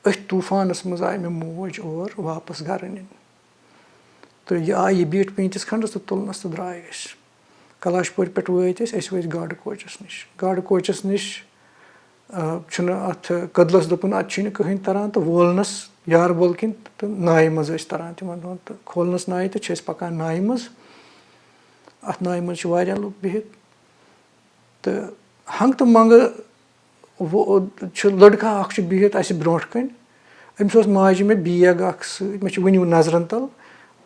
أتھۍ طوٗفانَس منٛز آیہِ مےٚ موج اور واپَس گَرٕ نِنہِ۔ تہٕ یہِ آیہِ، یہِ بیٖٹھ پیٖنٛتِس کھنٛڈَس تہٕ تُلنَس تہٕ درٛاے أسۍ۔ کلاش پورِ پٮ۪ٹھ وٲتۍ أسۍ، أسۍ وٲتۍ گاڈٕ کوچَس نِش۔ گاڈٕ کوچَس نِش، آ، چھُنہٕ اَتھ کٔدلَس دوٚپُن، اَتہِ چھُے نہٕ کٕہٕنۍ تَران، تہٕ وولنَس یارٕ بول کِنۍ تہٕ نایہِ منٛز ٲسۍ تَران تِمَن دۄہَن، تہٕ کھولنَس نایہِ تہٕ چھِ أسۍ پَکان نایہِ منٛز۔ اَتھ نایہِ منٛز چھِ واریاہ لُکھ بِہِتھ۔ تہٕ ہنٛگہٕ تہٕ منٛگہٕ وو-، چھُ لٔڑکہٕ اَکھ چھُ بِہِتھ اَسہِ برٛونٛٹھ کَنہِ۔ أمِس اوس ماجہِ مےٚ بیگ اَکھ سۭتۍ، مےٚ چھِ وٕنیُک نظرَن تَل۔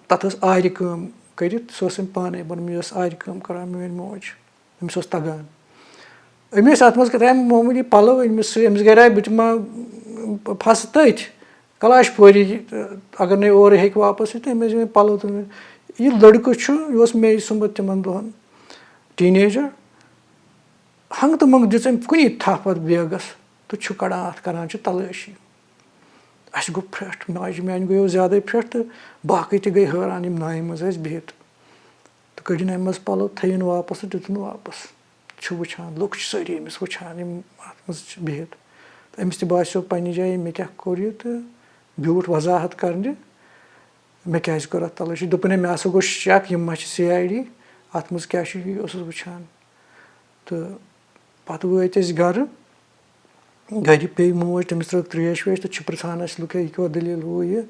تَتھ ٲس آرِ کٲم کٔرِتھ، سۄ ٲس أمۍ پانَے بَنٲومٕژ، یہِ ٲس آرِ کٲم کَران میٛٲنۍ موج۔ أمِس اوس تَگان۔ أمۍ ٲسۍ اَتھ منٛز کیٛاہ تام معموٗلی پَلو أنۍمٕتۍ سۭتۍ، أمِس گَرِ آے بہٕ تہِ ما پھَسہٕ تٔتھۍ۔ کلاش پوری، اگر نہٕ اورٕ ہیٚکہِ واپس یِتھ، أمۍ ٲسۍ یِم پَلو تُلمٕتۍ۔ یہِ لٔڑکہٕ چھُ، یہِ اوس مے سُمبتھ تِمَن دۄہَن teenager، ہنٛگہٕ تہٕ منٛگہٕ دِژ أمۍ کُنی تھپھ اَتھ بیگَس تہٕ چھُ کَڑان اَتھ، کَران چھِ تلٲشی۔ اَسہِ گوٚو پھرٛٹھ، ماجہِ میٛانہِ گوٚیو زیادَے پھرٛٹھ تہٕ باقٕے تہِ گٔے حٲران، یِم نایہِ منٛز ٲسۍ بِہِتھ۔ تہٕ کٔڑِن اَمہِ منٛز پَلو، تھٲیِن واپَس تہٕ دِتُن واپَس۔ چھُ وٕچھان، لُکھ چھِ سٲری أمِس وٕچھان، یِم اَتھ منٛز چھِ بِہِتھ۔ تہٕ أمِس تہِ باسیو پنٛنہِ جایہِ، مےٚ کیٛاہ کوٚر یہِ، تہٕ بیوٗٹھ وضاحت کَرنہِ، مےٚ کیٛازِ کٔر اَتھ تلٲشی۔ دوٚپُن، "ہے، مےٚ ہسا گوٚو شک، یِم ما چھِ سی آی ڈی، اَتھ منٛز کیٛاہ چھُ یہِ اوسُس وٕچھان۔" تہٕ پَتہٕ وٲتۍ أسۍ گَرٕ۔ گَرِ پیٚیہِ موج، تٔمِس ترٲوٕکھ ترٛیش ویش تہٕ چھِ پِرٛژھان اَسہِ لُکھ، "ہے، یہِ کیٛاہ دٔلیٖل ہُہ یہِ؟"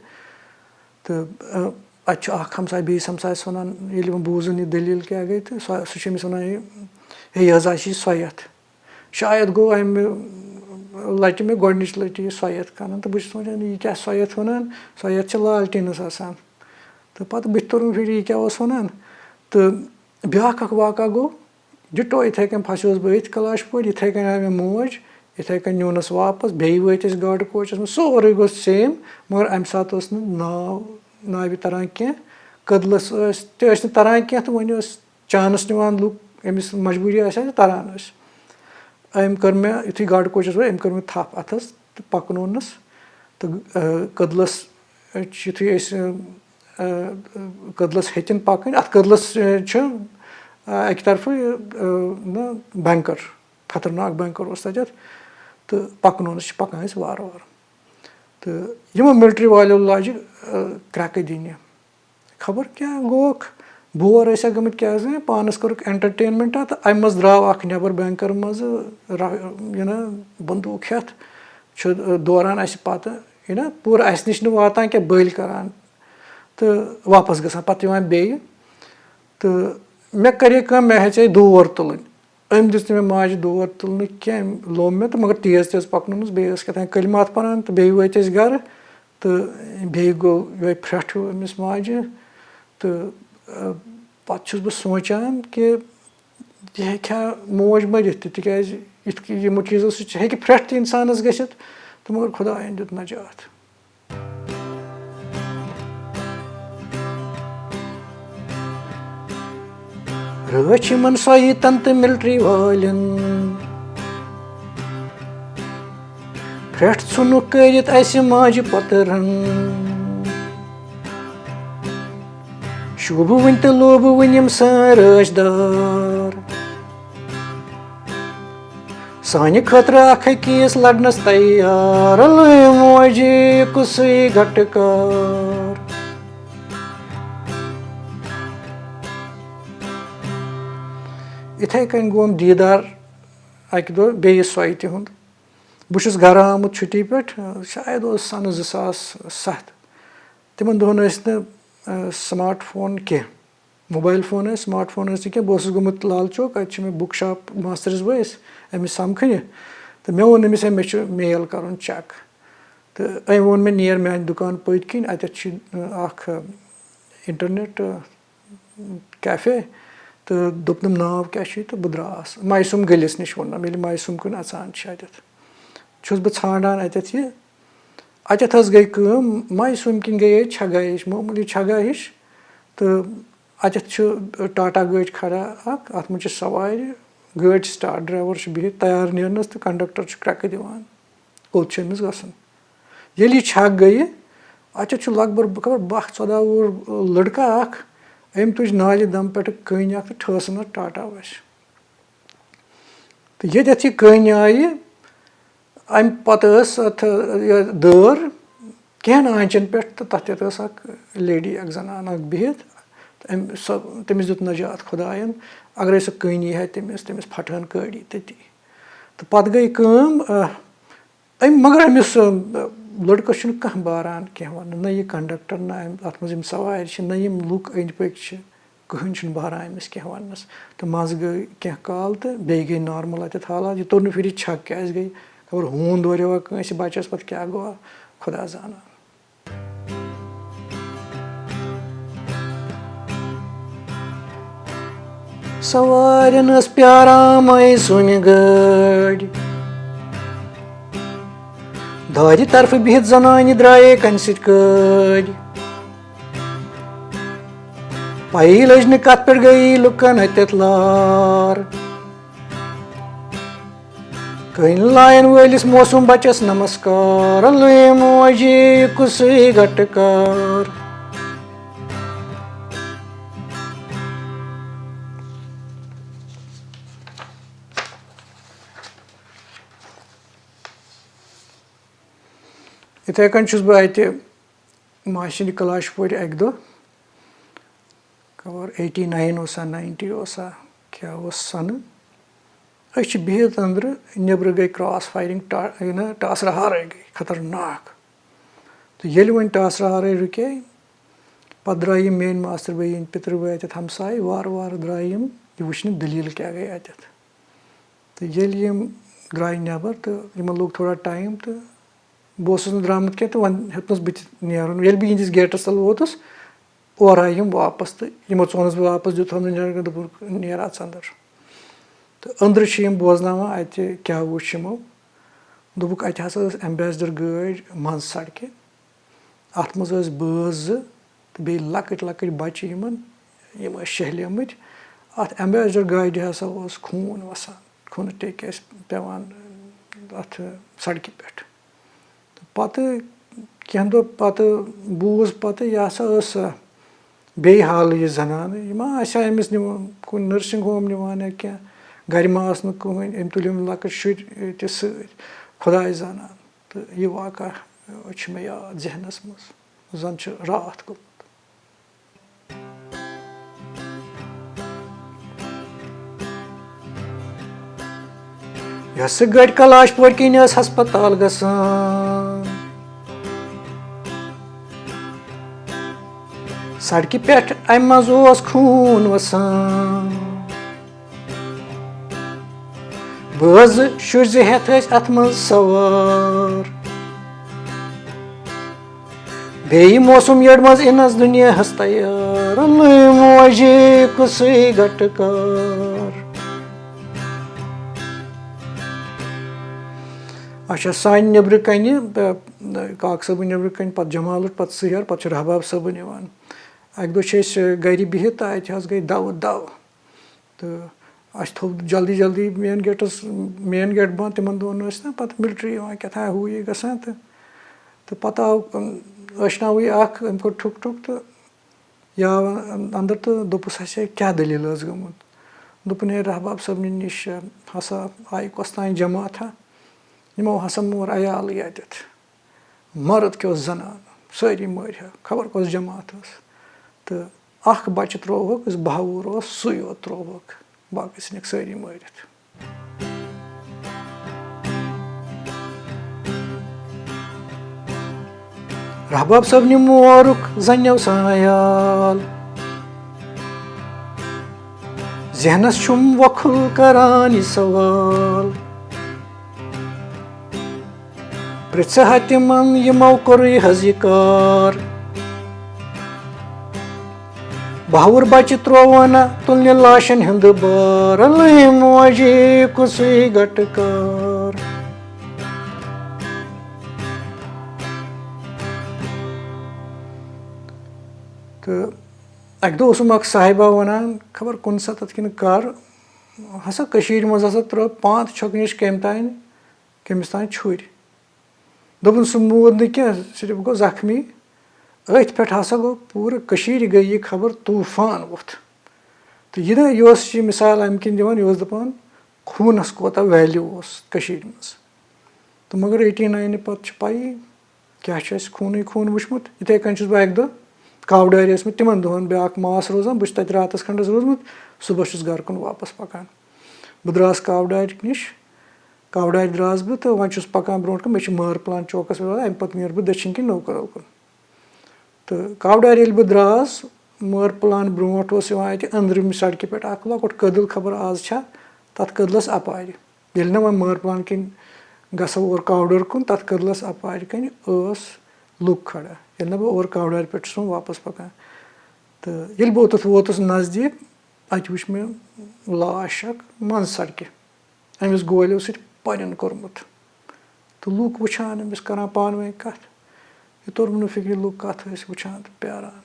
تہٕ، اَ، اَتہِ چھُ اَکھ ہمساے، بیٚیِس ہمسایَس وَنان، ییٚلہِ وۄنۍ بوٗزُن یہِ دٔلیٖل کیٛاہ گٔے، تہٕ سۄ، سُہ چھُ أمِس وَنان، "ہے، ہے، یہِ حظ آسہِ یہِ سۄ یَتھ۔" شاید گوٚو اَمہِ لَٹہِ مےٚ گۄڈٕنِچ لَٹہِ یہِ سۄ یَتھ کَران، تہٕ بہٕ چھُس وَنان، "یہِ کیٛاہ سۄ یَتھ وَنان؟ سۄ یَتھ چھِ لالٹیٖنَس آسان۔" تہٕ پَتہٕ بٕتھِ توٚرُم فِکرِ، یہِ کیٛاہ اوس وَنان؟ تہٕ بیٛاکھ اَکھ واقعہ گوٚو، ڈِٹو یِتھَے کٔنۍ پھَسیوس بہٕ أتھۍ کلاش پورِ، یِتھَے کٔنۍ آے مےٚ موج، یِتھَے کٔنۍ نیوٗنَس واپَس، بیٚیہِ وٲتۍ أسۍ گاڈٕ کوچَس منٛز، سورُے گوٚو same، مگر اَمہِ ساتہٕ اوس نہٕ ناو ناوِ تَران کینٛہہ، کٔدلَس ٲسۍ تہِ ٲسۍ نہٕ تَران کینٛہہ، تہٕ وۄنۍ ٲسۍ chance نِوان لُکھ، أمِس مجبوٗری آسہِ ہا تہٕ تَران ٲسۍ۔ أمۍ کٔر مےٚ، یُتھُے گاڈٕ کوچَس ووت، أمۍ کٔر مےٚ تھَپھ اَتھَس تہٕ پَکنوونَس، تہٕ، آ، کٔدلَس چھِ، یُتھُے أسۍ، آ، آ، کٔدلَس ہیٚتِن پَکٕنۍ، اَتھ کٔدلَس، آ، چھُ، آ، اَکہِ طرفہٕ، آ، نہ، بینکَر، خطرناک بینکَر اوس تَتٮ۪تھ، تہٕ پَکنوونَس چھِ پَکان أسۍ وارٕ وارٕ۔ تہٕ یِمو مِلٹری والیو لاجہِ، آ، کرٛٮ۪کہٕ دِنہِ۔ خبر کیٛاہ گوکھ، بور ٲسۍ ہا گٔمٕتۍ کیٛاہ زِ، پانَس کوٚرُکھ entertainment تہٕ اَمہِ منٛز درٛاو اَکھ نٮ۪بَر بینکَر منٛزٕ را-، یہِ نا بندوٗق ہٮ۪تھ چھُ دوران اَسہِ پَتہٕ، یہِ نا پوٗرٕ اَسہِ نِش نہٕ واتان کینٛہہ، بٔلۍ کَران تہٕ واپَس گژھان، پَتہٕ یِوان بیٚیہِ۔ تہٕ مےٚ کَرے کٲم، مےٚ ہیٚژے دور تُلٕنۍ۔ أمۍ دِژ نہٕ مےٚ ماجہِ دور تُلنہٕ کینٛہہ، أمۍ لوٚم مےٚ تہٕ مگر تیز تیز پَکنوونَس، بیٚیہِ ٲس کیٛاہ تام کٔلۍ ماتھ پَران تہٕ بیٚیہِ وٲتۍ أسۍ گَرٕ تہٕ بیٚیہِ گوٚو یِہوٚے پھرٛٹھ ہیوٗ أمِس ماجہِ۔ تہٕ، آ، پَتہٕ چھُس بہٕ سونٛچان کہِ یہِ ہیٚکہِ ہا موج مٔرِتھ تہِ، تِکیٛازِ یِتھ کٔنۍ یِمو چیٖزو سۭتۍ چھِ، ہیٚکہِ پھرٛٹھ تہِ اِنسانَس گٔژھِتھ تہٕ مگر خۄدایَن دیُت نجات۔ رٲچھ یِمن سۄیہِ تن تہٕ ملٹری والٮ۪ن۔ پھرٛٹھ ژھُنُکھ کٔرِتھ اسہِ ماجہِ پۄترن۔ شوٗبہٕ وٕنۍ تہٕ لوٗبہٕ وٕنۍ یِم سٲنۍ رٲچھ دار۔ سانہِ خٲطرٕ اکھ أکِس لڑنس تیار، لوٗے موجہِ کُسُے گٹہٕ کار۔ یِتھَے کٔنۍ گوم دیٖدار اَکہِ دۄہ بیٚیِس سۄیہِ تِہُنٛد۔ بہٕ چھُس گرٕ آمُت چھُٹی پٮ۪ٹھ، شاید اوس سنہٕ زٕ ساس ستھ۔ تِمن دۄہن ٲسۍ نہٕ، آ، smart phone کینٛہہ۔ موبایل فون ٲسۍ، smart phone ٲسۍ نہٕ کینٛہہ۔ بہٕ اوسُس گوٚمُت لال چوک، اَتہِ چھُ مےٚ book shop ماستٕرِس بٲیِس، أمِس سَمکھٕنہِ۔ تہٕ مےٚ ووٚن أمِس، "ہے، مےٚ چھُ mail کَرُن check۔" تہٕ أمۍ ووٚن مےٚ، "نیر میٛانہِ دُکان پٔتۍ کِنۍ، اَتٮ۪تھ چھِ، اَ، اَکھ، اَ، internet، اَ، cafe۔" تہٕ دوٚپنَم، "ناو کیٛاہ چھُے؟" تہٕ بہٕ درٛاس۔ مایسوم گٔلِس نِش ووٚننَم، ییٚلہِ مایسوم کُن اَژان چھِ اَتٮ۪تھ۔ چھُس بہٕ ژھانٛڈان اَتٮ۪تھ یہِ۔ اَتٮ۪تھ حظ گٔے کٲم، مایسوم کِنۍ گٔیے چھگا ہِش، معموٗلی چھگا ہِش۔ تہٕ اَتٮ۪تھ چھُ ٹاٹا گٲڑۍ کھڑا اَکھ، اَتھ منٛز چھِ سوارِ، گٲڑۍ چھِ start، driver چھُ بِہِتھ تیار نیرنَس تہٕ conductor چھُ کرٛٮ۪کہٕ دِوان، کوٚت چھُ أمِس گژھُن۔ ییٚلہِ یہِ چھَکھ گٔیہِ، اَتٮ۪تھ چھُ لگ بگ خبر باہ ژۄداہ وُہُر لٔڑکہٕ اَکھ، أمۍ تُج نالہِ دَم پٮ۪ٹھٕ کٔنۍ اَکھ تہٕ ٹھٲس أمِس ٹاٹا وَسہِ۔ تہٕ ییٚتٮ۪تھ یہِ کٔنۍ آیہِ، اَمہِ پَتہٕ ٲس اَتھ یہِ دٲر کینٛہَن آنٛچَن پٮ۪ٹھ، تہٕ تَتھ یَتھ ٲس اَکھ lady، اَکھ زَنان اَکھ بِہِتھ۔ تہٕ أمۍ، سۄ، تٔمِس دیُت نجات خۄدایَن، اگرَے سۄ کٔنۍ یی ہا تٔمِس، تٔمِس پھَٹہَن کٲڑی تٔتی۔ تہٕ پَتہٕ گٔے کٲم، آ، أمۍ، مگر أمِس، آ، لٔڑکَس چھُنہٕ کانٛہہ باران کینٛہہ وَننہٕ، نہ یہِ conductor، نہ أمۍ، اَتھ منٛز یِم سوارِ چھِ، نہ یِم لُکھ أنٛدۍ پٔکۍ چھِ۔ کٕہٕنۍ چھُنہٕ بہران أمِس کینٛہہ وَننَس۔ تہٕ منٛزٕ گٔے کینٛہہ کال تہٕ بیٚیہِ گٔے normal اَتٮ۪تھ حالات۔ یہِ توٚر نہٕ پھِرِ یہِ چھَکھ کیٛازِ گٔے، خبر ہوٗن دوریوا کٲنٛسہِ بَچَس، پَتہٕ کیٛاہ گوٚو، خۄدا زانان۔ سوارٮ۪ن ٲس پیاران مایسومہِ گٲڑۍ۔ دارِ طرفہٕ بِہِتھ زنانہِ درٛایے کنہِ سۭتۍ کٲڑۍ۔ پَیی لٔج نہٕ کَتھ پٮ۪ٹھ گٔیی لُکَن اَتٮ۪تھ لار۔ کٔنۍ لایَن وٲلِس موسوٗم بَچَس نمسکار، لُے موجی کُسُے گَٹہٕ کار۔ یِتھَے کٔنۍ چھُس بہٕ اَتہِ ماسہِ ہِنٛدِ کلاش پورِ اَکہِ دۄہ، خبر eighty nine اوسا، ninety اوسا، کیٛاہ اوس سَنہٕ۔ أسۍ چھِ بِہِتھ أنٛدرٕ، نیٚبرٕ گٔے cross firing، ٹا-، یہِ نہ ٹاسرٕ ہارَے گٔے خطرناک۔ تہٕ ییٚلہِ وۄنۍ ٹاسرٕ ہارَے رُکے، پَتہٕ درٛاے یِم میٛٲنۍ ماستٕر بیٚنہِ، پِتٕر بٲے اَتٮ۪تھ ہمساے، وارٕ وارٕ درٛاے یِم، یہِ وٕچھنہِ دٔلیٖل کیٛاہ گٔے اَتٮ۪تھ۔ تہٕ ییٚلہِ یِم درٛاے نٮ۪بر تہٕ یِمن لوٚگ تھوڑا time تہٕ بہٕ اوسُس نہٕ درٛامُت کینٛہہ تہٕ وۄنۍ ہیوٚتنَس بہٕ تہِ نیرُن۔ ییٚلہِ بہٕ یِہِنٛدِس gateس تَل ووتُس، اورٕ آے یِم واپس تہٕ یِمو ژونُس بہٕ واپس، دیُتہَم نہٕ نیرنہٕ، دوٚپُکھ، "نیر اَژ اَندر۔" تہٕ أنٛدرٕ چھِ یِم بوزناوان اَتہِ کیٛاہ وٕچھ یِمو۔ دوٚپُکھ، اَتہِ ہسا ٲس ایمبیسڈر گٲڑۍ منٛز سڑکہِ، اَتھ منٛز ٲسۍ بٲژ زٕ تہٕ بیٚیہِ لۄکٕٹۍ لۄکٕٹۍ بچہٕ یِمن، یِم ٲسۍ شہلیمٕتۍ۔ اَتھ ایمبیسڈر گاڑِ ہسا اوس خوٗن وسان، خوٗنہٕ ٹیٚکۍ ٲسۍ پٮ۪وان اَتھ سڑکہِ پٮ۪ٹھ۔ تہٕ پتہٕ کینٛہہ دۄہ پتہٕ بوٗز پتہٕ، یہِ ہسا ٲس سۄ بیٚیہِ حالٕے یہِ زنانہٕ، یہِ ما آسہِ ہا أمِس نِوان کُنہِ نٔرسِنٛگ ہوم نِوان یا کینٛہہ، گرِ ما ٲس نہٕ کٕہٕنۍ، أمۍ تُلۍ یِم لۄکٕٹۍ شُرۍ تہِ سۭتۍ۔ خۄداے زانان۔ تہٕ یہِ واقعہ چھُ مےٚ یاد ذہنس منٛز، زن چھُ راتھ گوٚمُت۔ یۄسہٕ گٲڑۍ کلاش پورِ کِنۍ ٲس ہسپتال گژھان، سڑکہِ پٮ۪ٹھ امہِ منٛز اوس خوٗن وسان۔ بٲژ شُرۍ زٕ ہٮ۪تھ ٲسۍ اتھ منٛز سوار۔ بیٚیہِ موسم یٔڑ منٛز اِنس دُنیاہس تیار، لٔمۍ موجی کُسٕے گٹہٕ کار۔ اچھا، سانہِ نیٚبرٕ کنہِ، ب-، کاک صٲبٕنۍ نیٚبرٕ کنہِ، پتہٕ جمالُٹ، پتہٕ سُہیار، پتہٕ چھُ رحباب صٲبُن یِوان۔ اکہِ دۄہ چھِ أسۍ گرِ بِہِتھ تہٕ اتہِ حظ گٔے دَوٕ دَوٕ۔ تہٕ اَسہِ تھوٚو جلدی جلدی مین گیٹَس، مین گیٹ بنٛد، تِمَن دۄہَن ٲسۍ نا پَتہٕ مِلٹرٛی یِوان کیٛاہ تام ہُہ یہِ گژھان تہٕ، تہٕ پَتہٕ آو، أچھناوٕے اَکھ، أمۍ کوٚر ٹھُک ٹھُک تہٕ یہِ آو اَندَر تہٕ دوٚپُس، "اَسہِ کیٛاہ دٔلیٖل ٲس گٔمٕژ؟" دوٚپُن، "ہے، رحباب صٲبنہِ نِش ہسا آیہِ کۄس تام جماعت ہا، یِمو ہسا مور عیالٕے اَتٮ۪تھ۔" مرد کیٛاہ اوس زنان، سٲری مٲرۍ ہا، خبر کۄس جماعت ٲس۔ تہٕ اکھ بچہٕ ترٛووہکھ، یُس بہاوُر اوس، سُے یوت ترٛووہکھ، باقٕے ژھٕنِکھ سٲری مٲرِتھ۔ رحباب صٲبنہِ مورُک زنیو سایال، ذہنس چھُم وۄکھُل کران یہِ سوال۔ پرٛژھٕ ہا تِمن، یِمو کوٚرُے حظ یہِ کار۔ بہاوُر بچہِ ترٛوونا تُلنہِ لاشن ہُنٛد بار، لٔمۍ موجی کُسٕے گٹہٕ کار۔ تہٕ اَکہِ دۄہ اوسُم اَکھ صاحبہ وَنان، خبر کُنہِ ساتَتھ کِنہٕ کَر ہسا کٔشیٖرِ منٛز ہسا ترٛٲو پانٛژھ چھۄکنِش کٔمۍ تام، کٔمِس تام چھُرۍ۔ دوٚپُن، سُہ موٗد نہٕ کینٛہہ، صرف گوٚو زخمی۔ أتھۍ پٮ۪ٹھ ہسا گوٚو پوٗرٕ کٔشیٖرِ گٔے یہِ خبر طوٗفان ووٚتھ۔ تہٕ یہِ نہ، یہِ اوس یہِ مثال اَمہِ کِنۍ دِوان، یہِ اوس دَپان، خوٗنَس کوٗتاہ ویلیوٗ اوس کٔشیٖرِ منٛز۔ تہٕ مگر ایٹی ناینہٕ پَتہٕ چھِ پَیی، کیٛاہ چھُ اَسہِ خوٗنٕے خوٗن وٕچھمُت۔ یِتھَے کٔنۍ چھُس بہٕ اَکہِ دۄہ کاوڈارِ ٲسمٕتۍ تِمَن دۄہَن بیٛاکھ ماس روزان، بہٕ چھُس تَتہِ راتَس کھنٛڈَس روٗدمُت، صُبحَس چھُس گَرٕ کُن واپَس پَکان۔ بہٕ درٛاس کاوڈارِ نِش، کاوڈارِ درٛاس بہٕ تہٕ وۄنۍ چھُس پَکان برٛونٛٹھ کُن، مےٚ چھِ مٲر پُلان چوکَس پٮ۪ٹھ واتان، اَمہِ پَتہٕ نیرٕ بہٕ دٔچھِنۍ کِنۍ نٔو کَدل کُن۔ تہٕ کاوڈارِ ییٚلہِ بہٕ درٛاس، مٲر پُلان برٛونٛٹھ اوس یِوان اَتہِ أنٛدرِمہِ سڑکہِ پٮ۪ٹھ اَکھ لۄکُٹ کٔدٕل، خبر آز چھا تَتھ کٔدلَس اَپارِ۔ ییٚلہِ نہٕ وۄنۍ مٲر پُلان کِنۍ گژھو اورٕ کاوڈٲرۍ کُن، تَتھ کٔدلَس اَپارِ کَنہِ ٲس لُکھ کھڑا۔ ییٚلہِ نہٕ بہٕ اورٕ کاوڈارِ پٮ۪ٹھ چھُس وۄنۍ واپَس پَکان۔ تہٕ ییٚلہِ بہٕ اوٚتَتھ ووتُس نزدیٖک، اَتہِ وٕچھ مےٚ لاش اَکھ منٛز سڑکہِ۔ أمِس گولیو سۭتۍ پَنُن کوٚرمُت۔ تہٕ لُکھ وٕچھان أمِس، کَران پانہٕ ؤنۍ کَتھ۔ یہِ توٚر مےٚ نہٕ فِکرِ، لُکھ کَتھ ٲسۍ وٕچھان تہٕ پیٛاران۔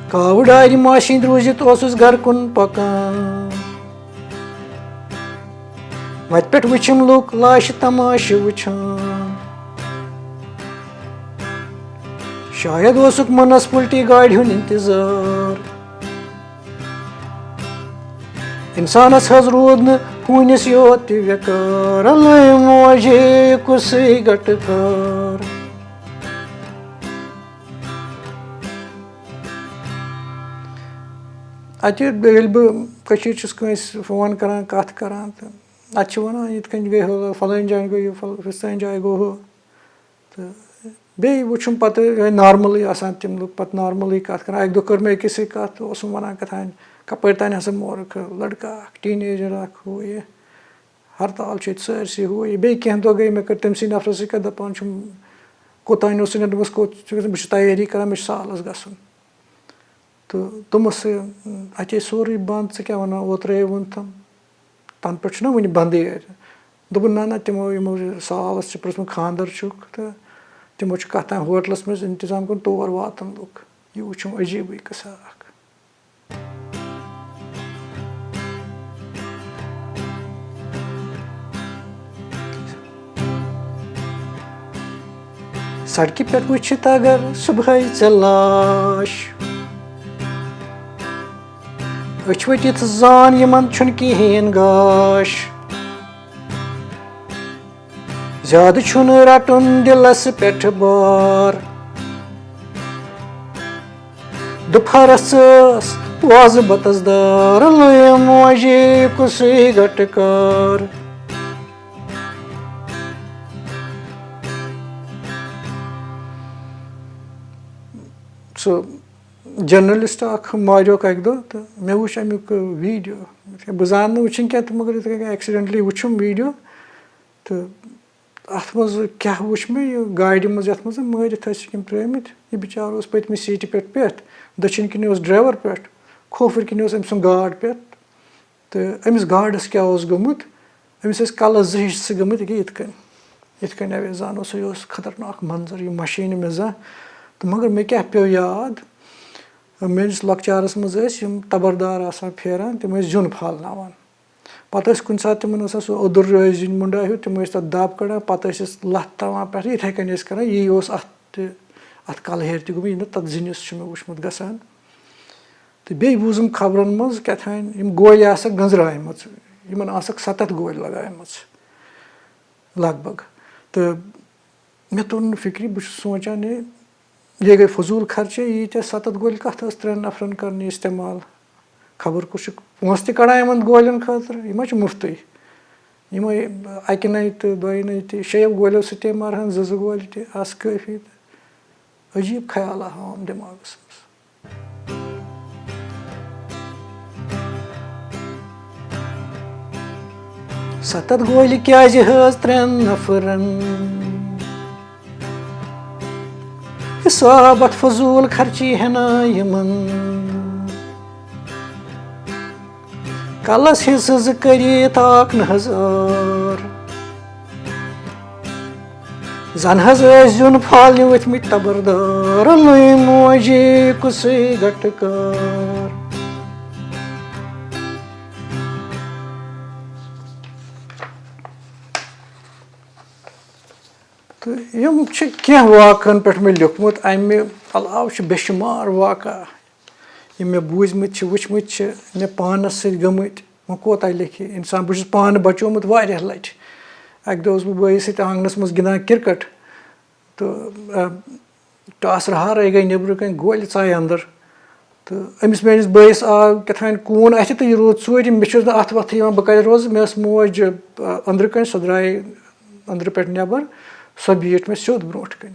کاوٕ ڈارِ ماشِنۍ روٗزِتھ اوسُس گَرٕ کُن پَکان۔ وَتہِ پٮ۪ٹھ وٕچھِم لُکھ لاشہِ تماشہٕ وٕچھان۔ شاید اوسُکھ مُنسپلٹی گاڑِ ہُنٛد اِنتظار۔ اِنسانَس حظ روٗد نہٕ ہوٗنِس یوت تہِ ویکار، لٔمۍ موجے کُسٕے گٹہٕ کار۔ اَتہِ ییٚلہِ بہٕ کٔشیٖرِ چھُس کٲنٛسہِ فون کَران، کَتھ کَران، تہٕ اَتہِ چھِ وَنان، یِتھ کٔنۍ گٔے ہُہ، فَلٲنۍ جایہِ گوٚو یہِ، فَل-، فِستٲنۍ جایہِ گوٚو ہُہ۔ تہٕ بیٚیہِ وٕچھُم پَتہٕ یِہوٚے نارمَلٕے آسان، تِم لُکھ پَتہٕ نارمَلٕے کَتھ کَران۔ اَکہِ دۄہ کٔر مےٚ أکِس سۭتۍ کَتھ، تہٕ اوسُم وَنان کیٛاہ تام، کَپٲرۍ تام ہسا مورُکھ لٔڑکہٕ اَکھ، ٹیٖن ایجَر اَکھ، ہُہ یہِ۔ ہرتال چھِ ییٚتہِ سٲرسٕے، ہُہ یہِ۔ بیٚیہِ کینٛہہ دۄہ گٔے، مےٚ کٔر تٔمۍ سٕے نفرَس سۭتۍ کَتھ، دَپان چھُم، "کوٚت تام اوسُے نہ؟" دوٚپمَس، "کوٚت چھُکھ گژھان؟" "بہٕ چھُس تیٲری کَران، مےٚ چھُ سالَس گژھُن۔" تہٕ دوٚپمَس، "اَتے سورُے بنٛد، ژٕ کیٛاہ وَنان، اوترَے ووٚن تَم، تَنہٕ پٮ۪ٹھ چھُنہ وٕنہِ بنٛدٕے اَتہِ؟" دوٚپُن، "نہ، نہ، تِمو، یِمو سالَس چھِ پرٛژھمُت، خانٛدر چھُکھ، تہٕ تِمو چھُ کَتھ تام ہوٹلَس منٛز اِنتظام کوٚرمُت، تور واتَن لُکھ۔" یہِ وٕچھُم عجیٖبٕے قٕصہ اَکھ۔ سڑکہِ پٮ۪ٹھ وٕچھِتھ اگر صُبحٲے ژےٚ لاش، أچھ ؤٹِتھ زان یِمن چھُنہٕ کِہیٖنۍ گاش۔ زیادٕ چھُنہٕ رَٹُن دِلَس پٮ۪ٹھ بار۔ دُپھرَس ٲس وازٕ بَتَس دار، لٔیم موجی کُسٕے گَٹہٕ کار۔ سُہ جرنلسٹ اَکھ ماریوکھ اَکہِ دۄہ، تہٕ مےٚ وٕچھ اَمیُک ویٖڈیو۔ بہٕ زانہٕ نہٕ وٕچھِنۍ کینٛہہ، تہٕ مگر یِتھَے کٔنۍ accidentally وُچھُم ویٖڈیو۔ تہٕ اَتھ منٛز کیٛاہ وُچھ مےٚ، یہِ گاڑِ منٛز یَتھ منٛز مٲرِتھ ٲسِکھ یِم ترٛٲومٕتۍ، یہِ بِچارٕ اوس پٔتمہِ سیٖٹہِ پٮ۪ٹھ پٮ۪تھ، دٔچھِنۍ کِنۍ اوس ڈرٛایوَر پٮ۪ٹھ، کھوفٕرۍ کِنۍ اوس أمۍ سُنٛد گارڈ پٮ۪تھ۔ تہٕ أمِس گارڈَس کیٛاہ اوس گوٚمُت؟ أمِس ٲسۍ کَلَس زٕ حِصہٕ گٔمٕتۍ، ییٚکیٛاہ یِتھ کٔنۍ، یِتھ کٔنۍ اوے زَن اوس، یہِ اوس خطرناک منظر، یہِ مَشے نہٕ مےٚ زانٛہہ۔ تہٕ مگر مےٚ کیٛاہ پیوٚو یاد؟ میٛٲنِس لۄکچارَس منٛز ٲسۍ یِم تَبَردار آسان پھیران، تِم ٲسۍ زیُن پھالناوان۔ پَتہٕ ٲسۍ کُنہِ ساتہٕ تِمَن آسان سُہ اوٚدُر رٲسۍ زیُن مُنڈا ہیوٗ، تِم ٲسۍ تَتھ دَب کَڑان، پَتہٕ ٲسۍ أسۍ لَتھ تھاوان پٮ۪ٹھٕ، یِتھَے کٔنۍ ٲسۍ کَران۔ یی اوس اَتھ تہِ، اَتھ کَلہٕ ہیٚرِ تہِ گوٚمُت، یہِ نہٕ تَتھ زِنِس چھُ مےٚ وٕچھمُت گژھان۔ تہٕ بیٚیہِ بوٗزُم خبرَن منٛز کیٛاہ تام یِم گولہِ آسَکھ گٔنٛزرایمَژٕ، یِمَن آسَکھ سَتَتھ گولہِ لَگایمَژٕ لگ بگ۔ تہٕ مےٚ توٚر نہٕ فِکرِ، بہٕ چھُس سونٛچان، ہے، یہِ گٔے فضوٗل خرچے، ییٖتیٛاہ سَتَتھ گولہِ کَتھ ٲس ترٛٮ۪ن نفرَن کَرنہِ استعمال؟ خبر کُس چھُ پونٛسہٕ تہِ کَڑان یِمَن گولٮ۪ن خٲطرٕ، یِم ما چھِ مُفتٕے؟ یِمَے اَکہِ نَے تہٕ دۄیہِ نَے تہِ، شیٚیو گولیو سۭتۍ تہِ مَرہَن، زٕ زٕ گولہِ تہِ آسہٕ کٲفی۔ تہٕ عجیٖب خیال آو یِم دٮ۪ماغَس منٛز۔ سَتَتھ گولہِ کیٛازِ ہٲژ ترٛٮ۪ن نفرَن؟ حساب اتھ فضول خرچی ہنا یمن۔ کلس حصہٕ زٕ کٔرِتھ اکھ نہٕ حظ ٲر۔ زن حظ ٲسۍ زیُن پھالنہِ ؤتھمٕتۍ تبردار، لٔمۍ موجی کُسٕے گٹہٕ کار۔ تہٕ یِم چھِ کینٛہہ واقعن پٮ۪ٹھ مےٚ لیوٗکھمُت، اَمہِ علاوٕ چھِ بے شُمار واقعہ، یِم مےٚ بوٗزمٕتۍ چھِ، وٕچھمٕتۍ چھِ، مےٚ پانَس سۭتۍ گٔمٕتۍ۔ وۄنۍ کوتاہ لیکھِ اِنسان؟ بہٕ چھُس پانہٕ بَچومُت واریاہ لَٹہِ۔ اَکہِ دۄہ اوسُس بہٕ بٲیِس سۭتۍ آنٛگنَس منٛز گِنٛدان کِرکَٹ، تہٕ، آ، ٹاسہٕ ہارَے گٔے نیٚبرٕ کَنۍ، گولہِ ژایہِ اَندَر۔ تہٕ أمِس میٛٲنِس بٲیِس آو کیٛاہ تام کوٗن اَتھِ تہٕ یہِ روٗد ژوٗرِ۔ مےٚ چھُس نہٕ اَتھٕ وَتھٕ یِوان، بہٕ کَتہِ روزٕ؟ مےٚ ٲس موج، آ، أنٛدرٕ کَنۍ، سۄ درٛاے أنٛدرٕ پٮ۪ٹھ نٮ۪بَر، سۄ بیٖٹھ مےٚ سیوٚد برٛونٛٹھ کَنہِ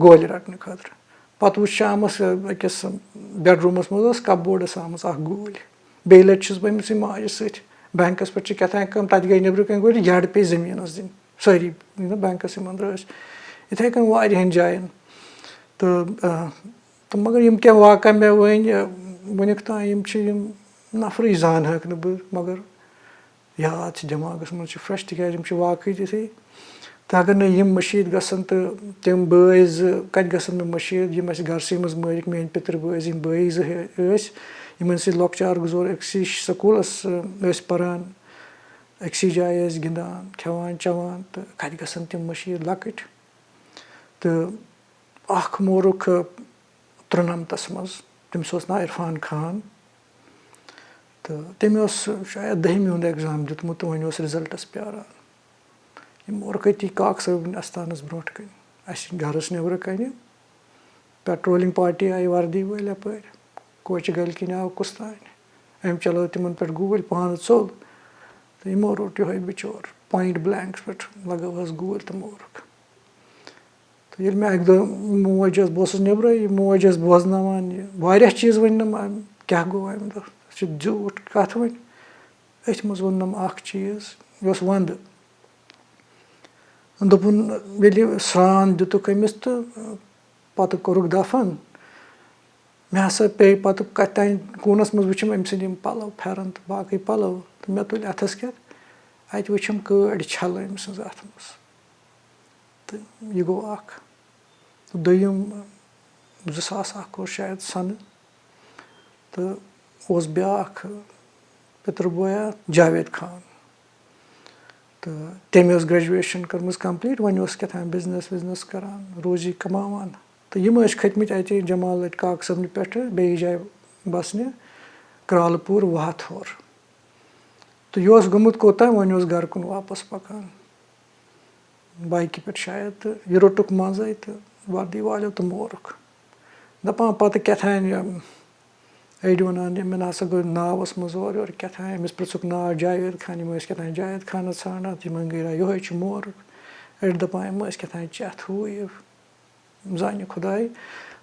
گولہِ رَٹنہٕ خٲطرٕ۔ پَتہٕ وُچھ شامَس، آ، أکِس بیڈروٗمَس منٛز ٲس کَپ بوڈَس آمٕژ اَکھ گولۍ۔ بیٚیہِ لَٹہِ چھُس بہٕ أمِس سۭتۍ ماجہِ سۭتۍ بینکَس پٮ۪ٹھ، چھِ کیٛاہ تام کٲم، تَتہِ گٔے نیٚبرٕ کَنۍ گولہِ، یَڈ پیٚیہِ زٔمیٖنَس دِنۍ۔ سٲری یِم بینکَس یِم أنٛدرٕ ٲسۍ۔ یِتھَے کٔنۍ واریاہَن جایَن۔ تہٕ، آ، تہٕ مگر یِم کینٛہہ واقعہ مےٚ ؤنۍ، آ، وٕنیُک تام یِم چھِ یِم نفرٕے زانہٕ ہَکھ نہٕ بہٕ، مگر یاد چھِ دٮ۪ماغَس منٛز چھِ fresh، تِکیٛازِ یِم چھِ واقعٕے تِتھٕے۔ تہٕ اگر نہٕ یِم مٔشیٖد گژھن تہٕ تِم بٲے زٕ کَتہِ گژھن مےٚ مٔشیٖد، یِم اَسہِ گَرسٕے منٛز مٲرِکھ، میٛٲنۍ پِتٕر بٲے زٕ، یِم بٲے زٕ ٲسۍ، یِمَن سۭتۍ لۄکچار گُزور أکسٕے سکوٗلَس، آ، ٲسۍ پَران۔ أکسٕے جایہِ ٲسۍ گِنٛدان، کھٮ۪وان، چٮ۪وان، تہٕ کَتہِ گژھن تِم مٔشیٖد لۄکٕٹۍ۔ تہٕ اَکھ مورُکھ ترُنَمتَس منٛز، تٔمِس اوس ناو عرفان خان، تہٕ تٔمۍ اوس شاید دٔہمہِ ہُنٛد exam دیُتمُت تہٕ وۄنۍ اوس resultَس پیٛاران۔ یہِ مورُکھ أتی کاک صٲبٕنۍ اَستانَس برٛونٛٹھ کَنہِ، اَسہِ گَرَس نٮ۪برٕ کَنہِ۔ Patrolling party آیہِ وردی وٲلۍ یَپٲرۍ، کوچہِ گَلہِ کِنۍ آو کُس تانۍ۔ أمۍ چلٲو تِمَن پٮ۪ٹھ گوٗلۍ، پانہٕ ژوٚل تہٕ یِمو روٚٹ یِہوٚے بِچور، point blankَس پٮ۪ٹھ لَگٲوہَس گوٗلۍ تہٕ مورُکھ۔ تہٕ ییٚلہِ مےٚ اَکہِ دۄہ موج ٲس، بہٕ اوسُس نٮ۪برَے، یہِ موج ٲس بوزناوان یہِ واریاہ چیٖز ؤنۍ نَم، کیٛاہ گوٚو اَمہِ دۄہ؟ سُہ چھِ زیوٗٹھ کَتھ ؤنۍ۔ أتھۍ منٛز ووٚن نَم اَکھ چیٖز، یہِ اوس وَندٕ۔ دوٚپُن، ییٚلہِ سرٛان دِتُکھ أمِس تہٕ پَتہٕ کوٚرُکھ دَفَن، مےٚ ہسا پیٚیہِ پتہٕ کتہِ تام کوٗنس منٛز وٕچھِم أمۍ سٕنٛدۍ یِم پلو، پھٮ۪رن تہٕ باقٕے پلو، تہٕ مےٚ تُلۍ اتھس کٮ۪تھ، اتہِ وٕچھِم کٲڑۍ چھلہٕ أمۍ سٕنٛز اتھ منٛز۔ تہٕ یہِ گوٚو اکھ۔ تہٕ دوٚیِم، زٕ ساس اکھ اوس شاید سنہٕ، تہٕ اوس بیٛاکھ پِتُر بویا جاوید خان۔ تہٕ تٔمۍ ٲس graduation کٔرمٕژ complete، وۄنۍ اوس کیٛاہ تام business وِزنٮ۪س کران، روزی کماوان۔ تہٕ یِم ٲسۍ کھٔتۍ مٕتۍ اَتہِ جمال لٹہِ کاکہٕ صٲبنہِ پٮ۪ٹھٕ بیٚیِس جایہِ بسنہِ، کرٛالہٕ پوٗر وہتھ ہیوٚر۔ تہٕ یہِ اوس گوٚمُت کوٚت تام، وۄنۍ اوس گرٕ کُن واپس پکان۔ بایکہِ پٮ۪ٹھ شاید، تہٕ یہِ روٚٹُکھ منٛزَے تہٕ وردی والیو تہٕ مورُکھ۔ دَپان پَتہٕ کیٛاہ تام یِم أڑۍ وَنان، یہِ مےٚ نہ سا گوٚو ناوَس منٛز اورٕ یورٕ کیٛاہ تام، أمِس پِرٛژھُکھ ناو جاوید خان، یِم ٲسۍ کیٛاہ تام جاوید خانَس ژھانٛڈان، تہٕ یِمَن گٔے راے یِہوٚے چھُ مورُک۔ أڑۍ دَپان یِم ٲسۍ کیٛاہ تام چٮ۪تھ ہُہ یہِ، زانہِ خۄداے۔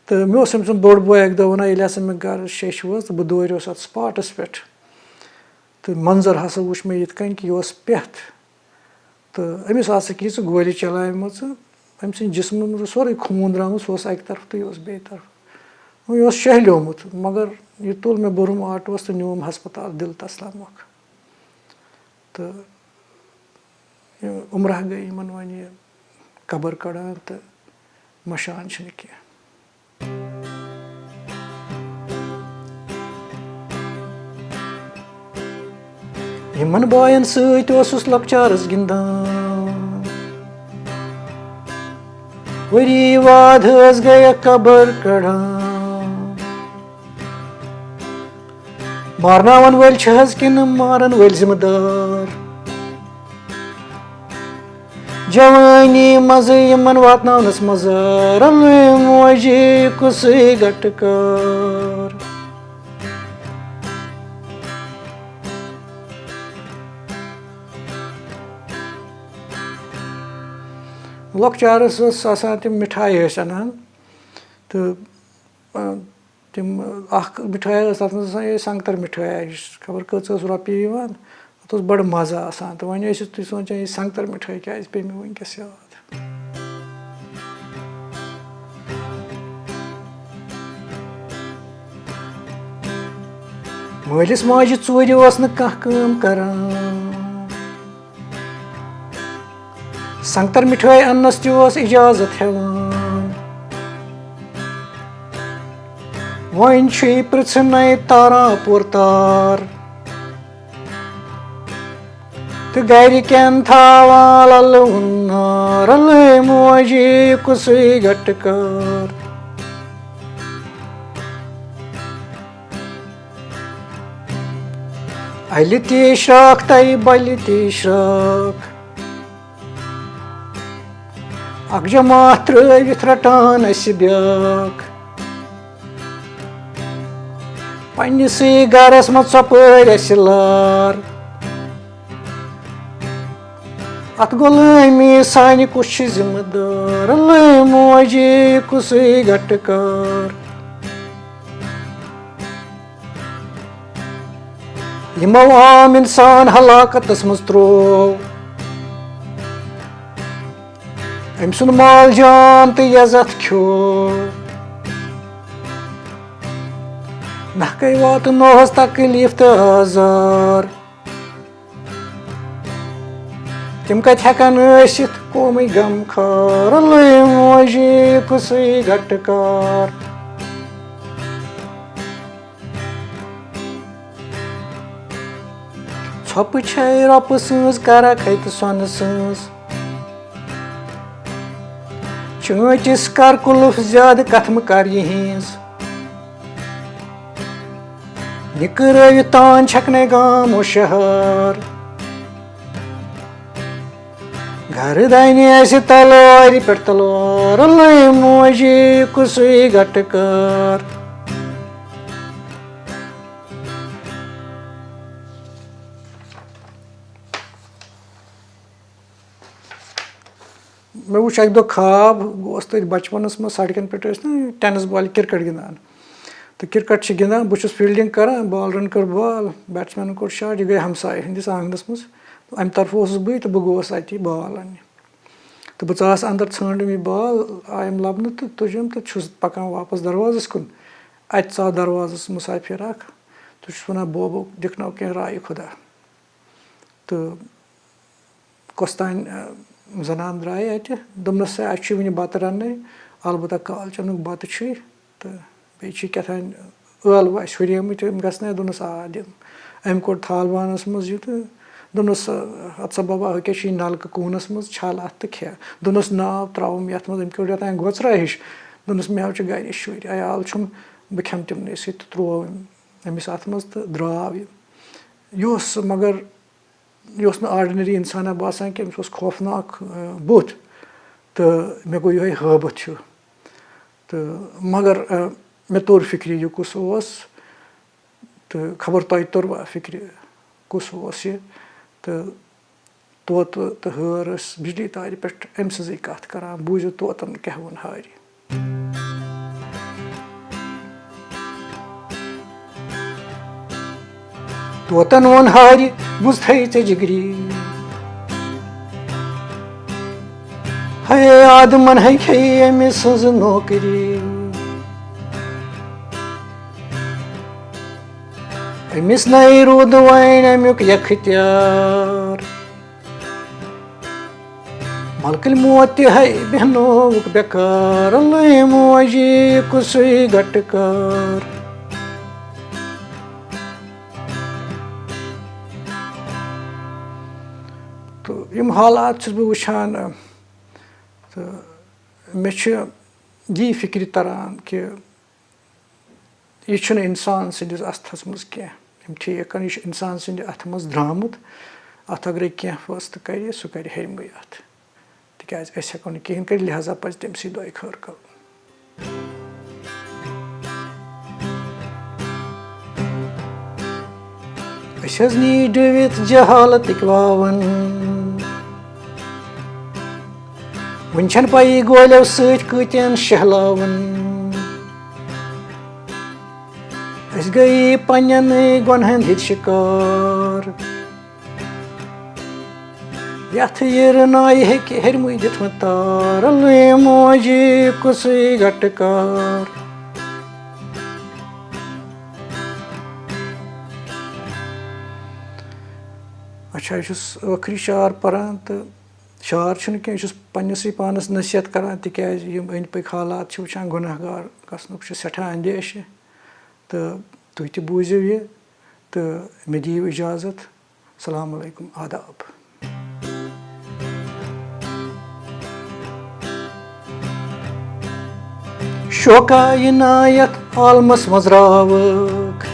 تہٕ مےٚ اوس أمۍ سُنٛد بوٚڑ بوے اَکہِ دۄہ وَنان، ییٚلہِ ہسا مےٚ گَرٕ شیٚچھ وٲژ تہٕ بہٕ دوریوس اَتھ spotس پٮ۪ٹھ، تہٕ منظر ہسا وُچھ مےٚ یِتھ کٔنۍ کہِ یہِ اوس پٮ۪تھ۔ تہٕ أمِس آسہٕ کینٛژھٕ گولہِ چلایمژٕ، أمۍ سٕنٛدِ جسمہٕ منٛز اوس سورُے خوٗن درٛامُت، سُہ اوس اَکہِ طرفہٕ تہٕ یہِ اوس بیٚیہِ طرفہٕ۔ وۄنۍ یہِ اوس شہلیومُت، مگر یہِ تُل مےٚ بوٚرُم آٹوَس تہٕ نیوٗم ہسپتال دِل تسلا مۄکھ۔ تہٕ یہِ عمرہ گٔے یِمَن وۄنۍ یہِ قبر کڑان تہٕ مَشان چھِنہٕ کینٛہہ۔ یِمن باین سۭتۍ اوسُس لۄکچارس گِنٛدان۔ ؤری واد حظ گٔیَکھ قبر کڑان۔ مارناون وٲلۍ چھِ حظ کِنہٕ مارن وٲلۍ ذمہٕ دار؟ جوٲنی منٛزٕے یِمن واتناونس منٛز رلوٕے موجی کُسٕے گٹہٕ کار۔ لۄکچارس ٲس آسان تِم مِٹھایہِ ٲسۍ اَنان تہٕ، آ، تِم، اکھ مِٹھٲے ٲس، تَتھ منٛز ٲس آسان یِہوٚے سنٛگتر مِٹھٲے، یُس خبر کۭژ ٲس رۄپیہِ یِوان، تَتھ اوس بَڑٕ مَزٕ آسان۔ تہٕ وۄنۍ ٲسِو تُہۍ سونٛچان، یہِ سنٛگتر مِٹھٲے کیٛازِ پیٚیہِ مےٚ وٕنۍکٮ۪س یاد؟ مٲلِس ماجہِ ژوٗرِ اوس نہٕ کانٛہہ کٲم کران۔ سنگتر مِٹھٲے اننس تہِ اوس اجازت ہٮ۪وان۔ وۄنۍ چھُے پرژھنَے تارا پوٗر تار۔ تہٕ گرِکٮ۪ن تھاوان للہٕ وُن نار، لے موجی کُسٕے گٹہٕ کار۔ الہِ تہِ شراکھ تہٕ بلہِ تہِ شراکھ۔ اکھ جماعت ترٲوِتھ رٹان اسہِ بیاکھ۔ پننِسٕے گرس منٛز ژۄپٲرۍ اسہِ لار۔ اتھ غلٲمی سانہِ کُس چھُ ذمہٕ دار؟ لٲے موجی کُسٕے گٹہٕ کار۔ یِمو عام انسان ہلاکتس منٛز تروو۔ أمۍ سُنٛد مال جان تہٕ عزت کھیوٚو۔ نحقے واتنوہس تکلیف تہٕ آزار۔ تِم کتہِ ہٮ۪کن ٲسِتھ قومٕکۍ غم خار؟ لٲے موجی کُسٕے گٹہٕ کار۔ ژھۄپہٕ چھے رۄپہٕ سٕنٛز، کرکھ ہے تہٕ سۄنہٕ سٕنٛز۔ چٲنٛٹِس کر کُلُف زیادٕ، کتھ مہٕ کر یِہِنٛز۔ نِکرٲوِتھ تان چھکنَے گام و شہر۔ گرٕ دانہِ آسہِ تلوارِ پٮ۪ٹھ تلوار، لٲے موجی کُسٕے گٹہٕ کار۔ مےٚ وُچھ اَکہِ دۄہ خواب، بہٕ اوسُس تٔتھۍ بچپنس منٛز، سڑکن پٮ۪ٹھ ٲسۍ نا tennis ballہِ cricket گِنٛدان۔ تہٕ cricket چھِ گِنٛدان، بہٕ چھُس fielding کران، bowlerن کٔر ball، batsmanن کوٚر shot، یہِ گٔے ہمسایہِ ہٕنٛدِس آنٛگنس منٛز۔ تہٕ اَمہِ طرفہٕ اوسُس بٕے تہٕ بہٕ گوٚوُس اَتہِ ball اَننہِ۔ تہٕ بہٕ ژاس اندر، ژھٲنٛڈٕم یہِ ball، آیم لبنہٕ تہٕ تُجم تہٕ چھُس پکان واپس دروازس کُن۔ اَتہِ ژاو دروازَس مسافر اکھ تہٕ چھُس وَنان، "بوبو، دِکھ ناو کینٛہہ رایہِ خۄدا۔" تہٕ کۄس تام، اَ، زنان درٛایہِ اَتہِ، دوٚپنَس، "ہے، اَسہِ چھُ وٕنہِ بَتہٕ رَننَے، البتہ کالہٕ چَنُک بَتہٕ چھُے تہٕ بیٚیہِ چھِ کیٛاہ تام ٲلوٕ اَسہِ ہُریمٕتۍ، یِم گژھنَے؟" دوٚپنَس، "آ، دِم۔" أمۍ کوٚڑ تھالوانَس منٛز یہِ تہٕ دوٚپنَس، "اَدٕ سا بَبا، ہُہ کیٛاہ چھُے نَلکہٕ کوٗنَس منٛز، چھَل اَتھ تہٕ کھےٚ۔" دوٚپنَس، "ناو ترٛاوُم یَتھ منٛز۔" أمۍ کوٚڑ یَتھ تام گۄژرا ہِش۔ دوٚپنَس، "مےٚ حظ چھُ گَرِ شُرۍ، عیال چھُم، بہٕ کھٮ۪مہٕ تِمنٕے سۭتۍ۔" تہٕ ترٛوو أمۍ أمِس اَتھ منٛز تہٕ درٛاو یہِ۔ یہِ اوس مگر یہِ اوس نہٕ آرڈِنٔری اِنسانا باسان کینٛہہ، أمِس اوس خوفناک، اَ، بُتھ۔ تہٕ مےٚ گوٚو یِہوٚے ہٲبَتھ ہیوٗ۔ تہٕ مگر، اَ، مےٚ توٚر فِکرِ یہِ کُس اوس، تہٕ خبر تۄہہِ توٚروا فِکرِ کُس اوس یہِ؟ تہٕ طوطہٕ تہٕ ہٲر ٲسۍ بجلی تارِ پٮ۪ٹھ أمۍ سٕنٛزٕے کَتھ کَران، بوٗزِو طوطَن کیٛاہ ووٚن ہارِ۔ طوطن ووٚن ہارِ، بوٗزتھے ژےٚ جگری، ہے آدمن ہے کھیٚیہِ أمۍ سٕنٛز نوکری۔ أمِس نَے روٗد وۄنۍ اَمیُک یَختیار۔ ملکٕلۍ موت تہِ ہے بیٚہنووُکھ بیکار، لٔے موجی کُسُے گٹہٕ کار۔ تہٕ یِم حالات چھُس بہٕ وٕچھان، تہٕ مےٚ چھُ یی فِکرِ تران کہِ یہِ چھُنہٕ اِنسان سٕنٛدِس اَتھَس منٛز کینٛہہ۔ یِم ٹھیٖک کَرٕنۍ، یہِ چھُ اِنسان سٕنٛدِ اَتھٕ منٛز درٛامُت۔ اَتھ اگرَے کینٛہہ فٲصلہٕ کَرِ، سُہ کَرِ ہیٚرمٕے اَتھ۔ تِکیٛازِ أسۍ ہٮ۪کو نہٕ کِہیٖنۍ کٔرِتھ، لہذا پَزِ تٔمۍ سٕے دۄیہِ خٲر کَرُن۔ أسۍ حظ نی ڈُوِتھ جہالتٕکۍ واوَن۔ وُنہِ چھَنہٕ پَیی گولیو سۭتۍ کۭتٮ۪ن شہلاوَن۔ أسۍ گٔیی پنٛنٮ۪نٕے گۄنہَن ہِنٛدۍ شِکار۔ یَتھ یِرٕ نایہِ ہیٚکہِ ہیٚرمٕے دِتھ وۄنۍ تار۔ لُے موجی کُسُے گٹہٕ کار۔ اچھا، یہِ چھُس ٲخری شعر پَران تہٕ شعر چھُنہٕ کینٛہہ، یہِ چھُس پنٛنِسٕے پانَس نصیحت کَران، تِکیٛازِ یِم أنٛدۍ پٔکۍ حالات چھِ وٕچھان، گۄناہ گار گژھنُک چھُ سٮ۪ٹھاہ اندیشہِ۔ تہٕ تُہۍ تہِ بوٗزِو یہِ تہٕ مےٚ دِیِو اِجازت۔ السلام علیکم، آداب۔ شوقہ عنایت عالمس منٛز راوکھ،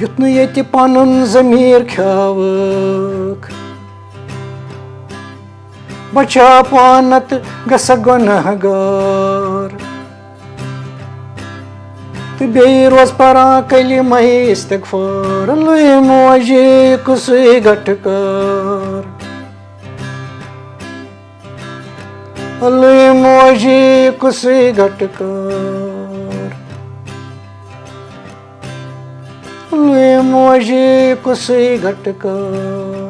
یُتھ نہٕ ییٚتہِ پنُن ضمیٖر کھیاوکھ۔ بچا پان نتہٕ گژھکھ گۄناہ گار۔ تہٕ بیٚیہِ روز پران کلمہ استغفار۔ لُے موجی کُسُے گٹہٕ کار۔ لُے موجی کُسُے گٹہٕ کار۔ لُے موجی کُسُے گٹہٕ کار۔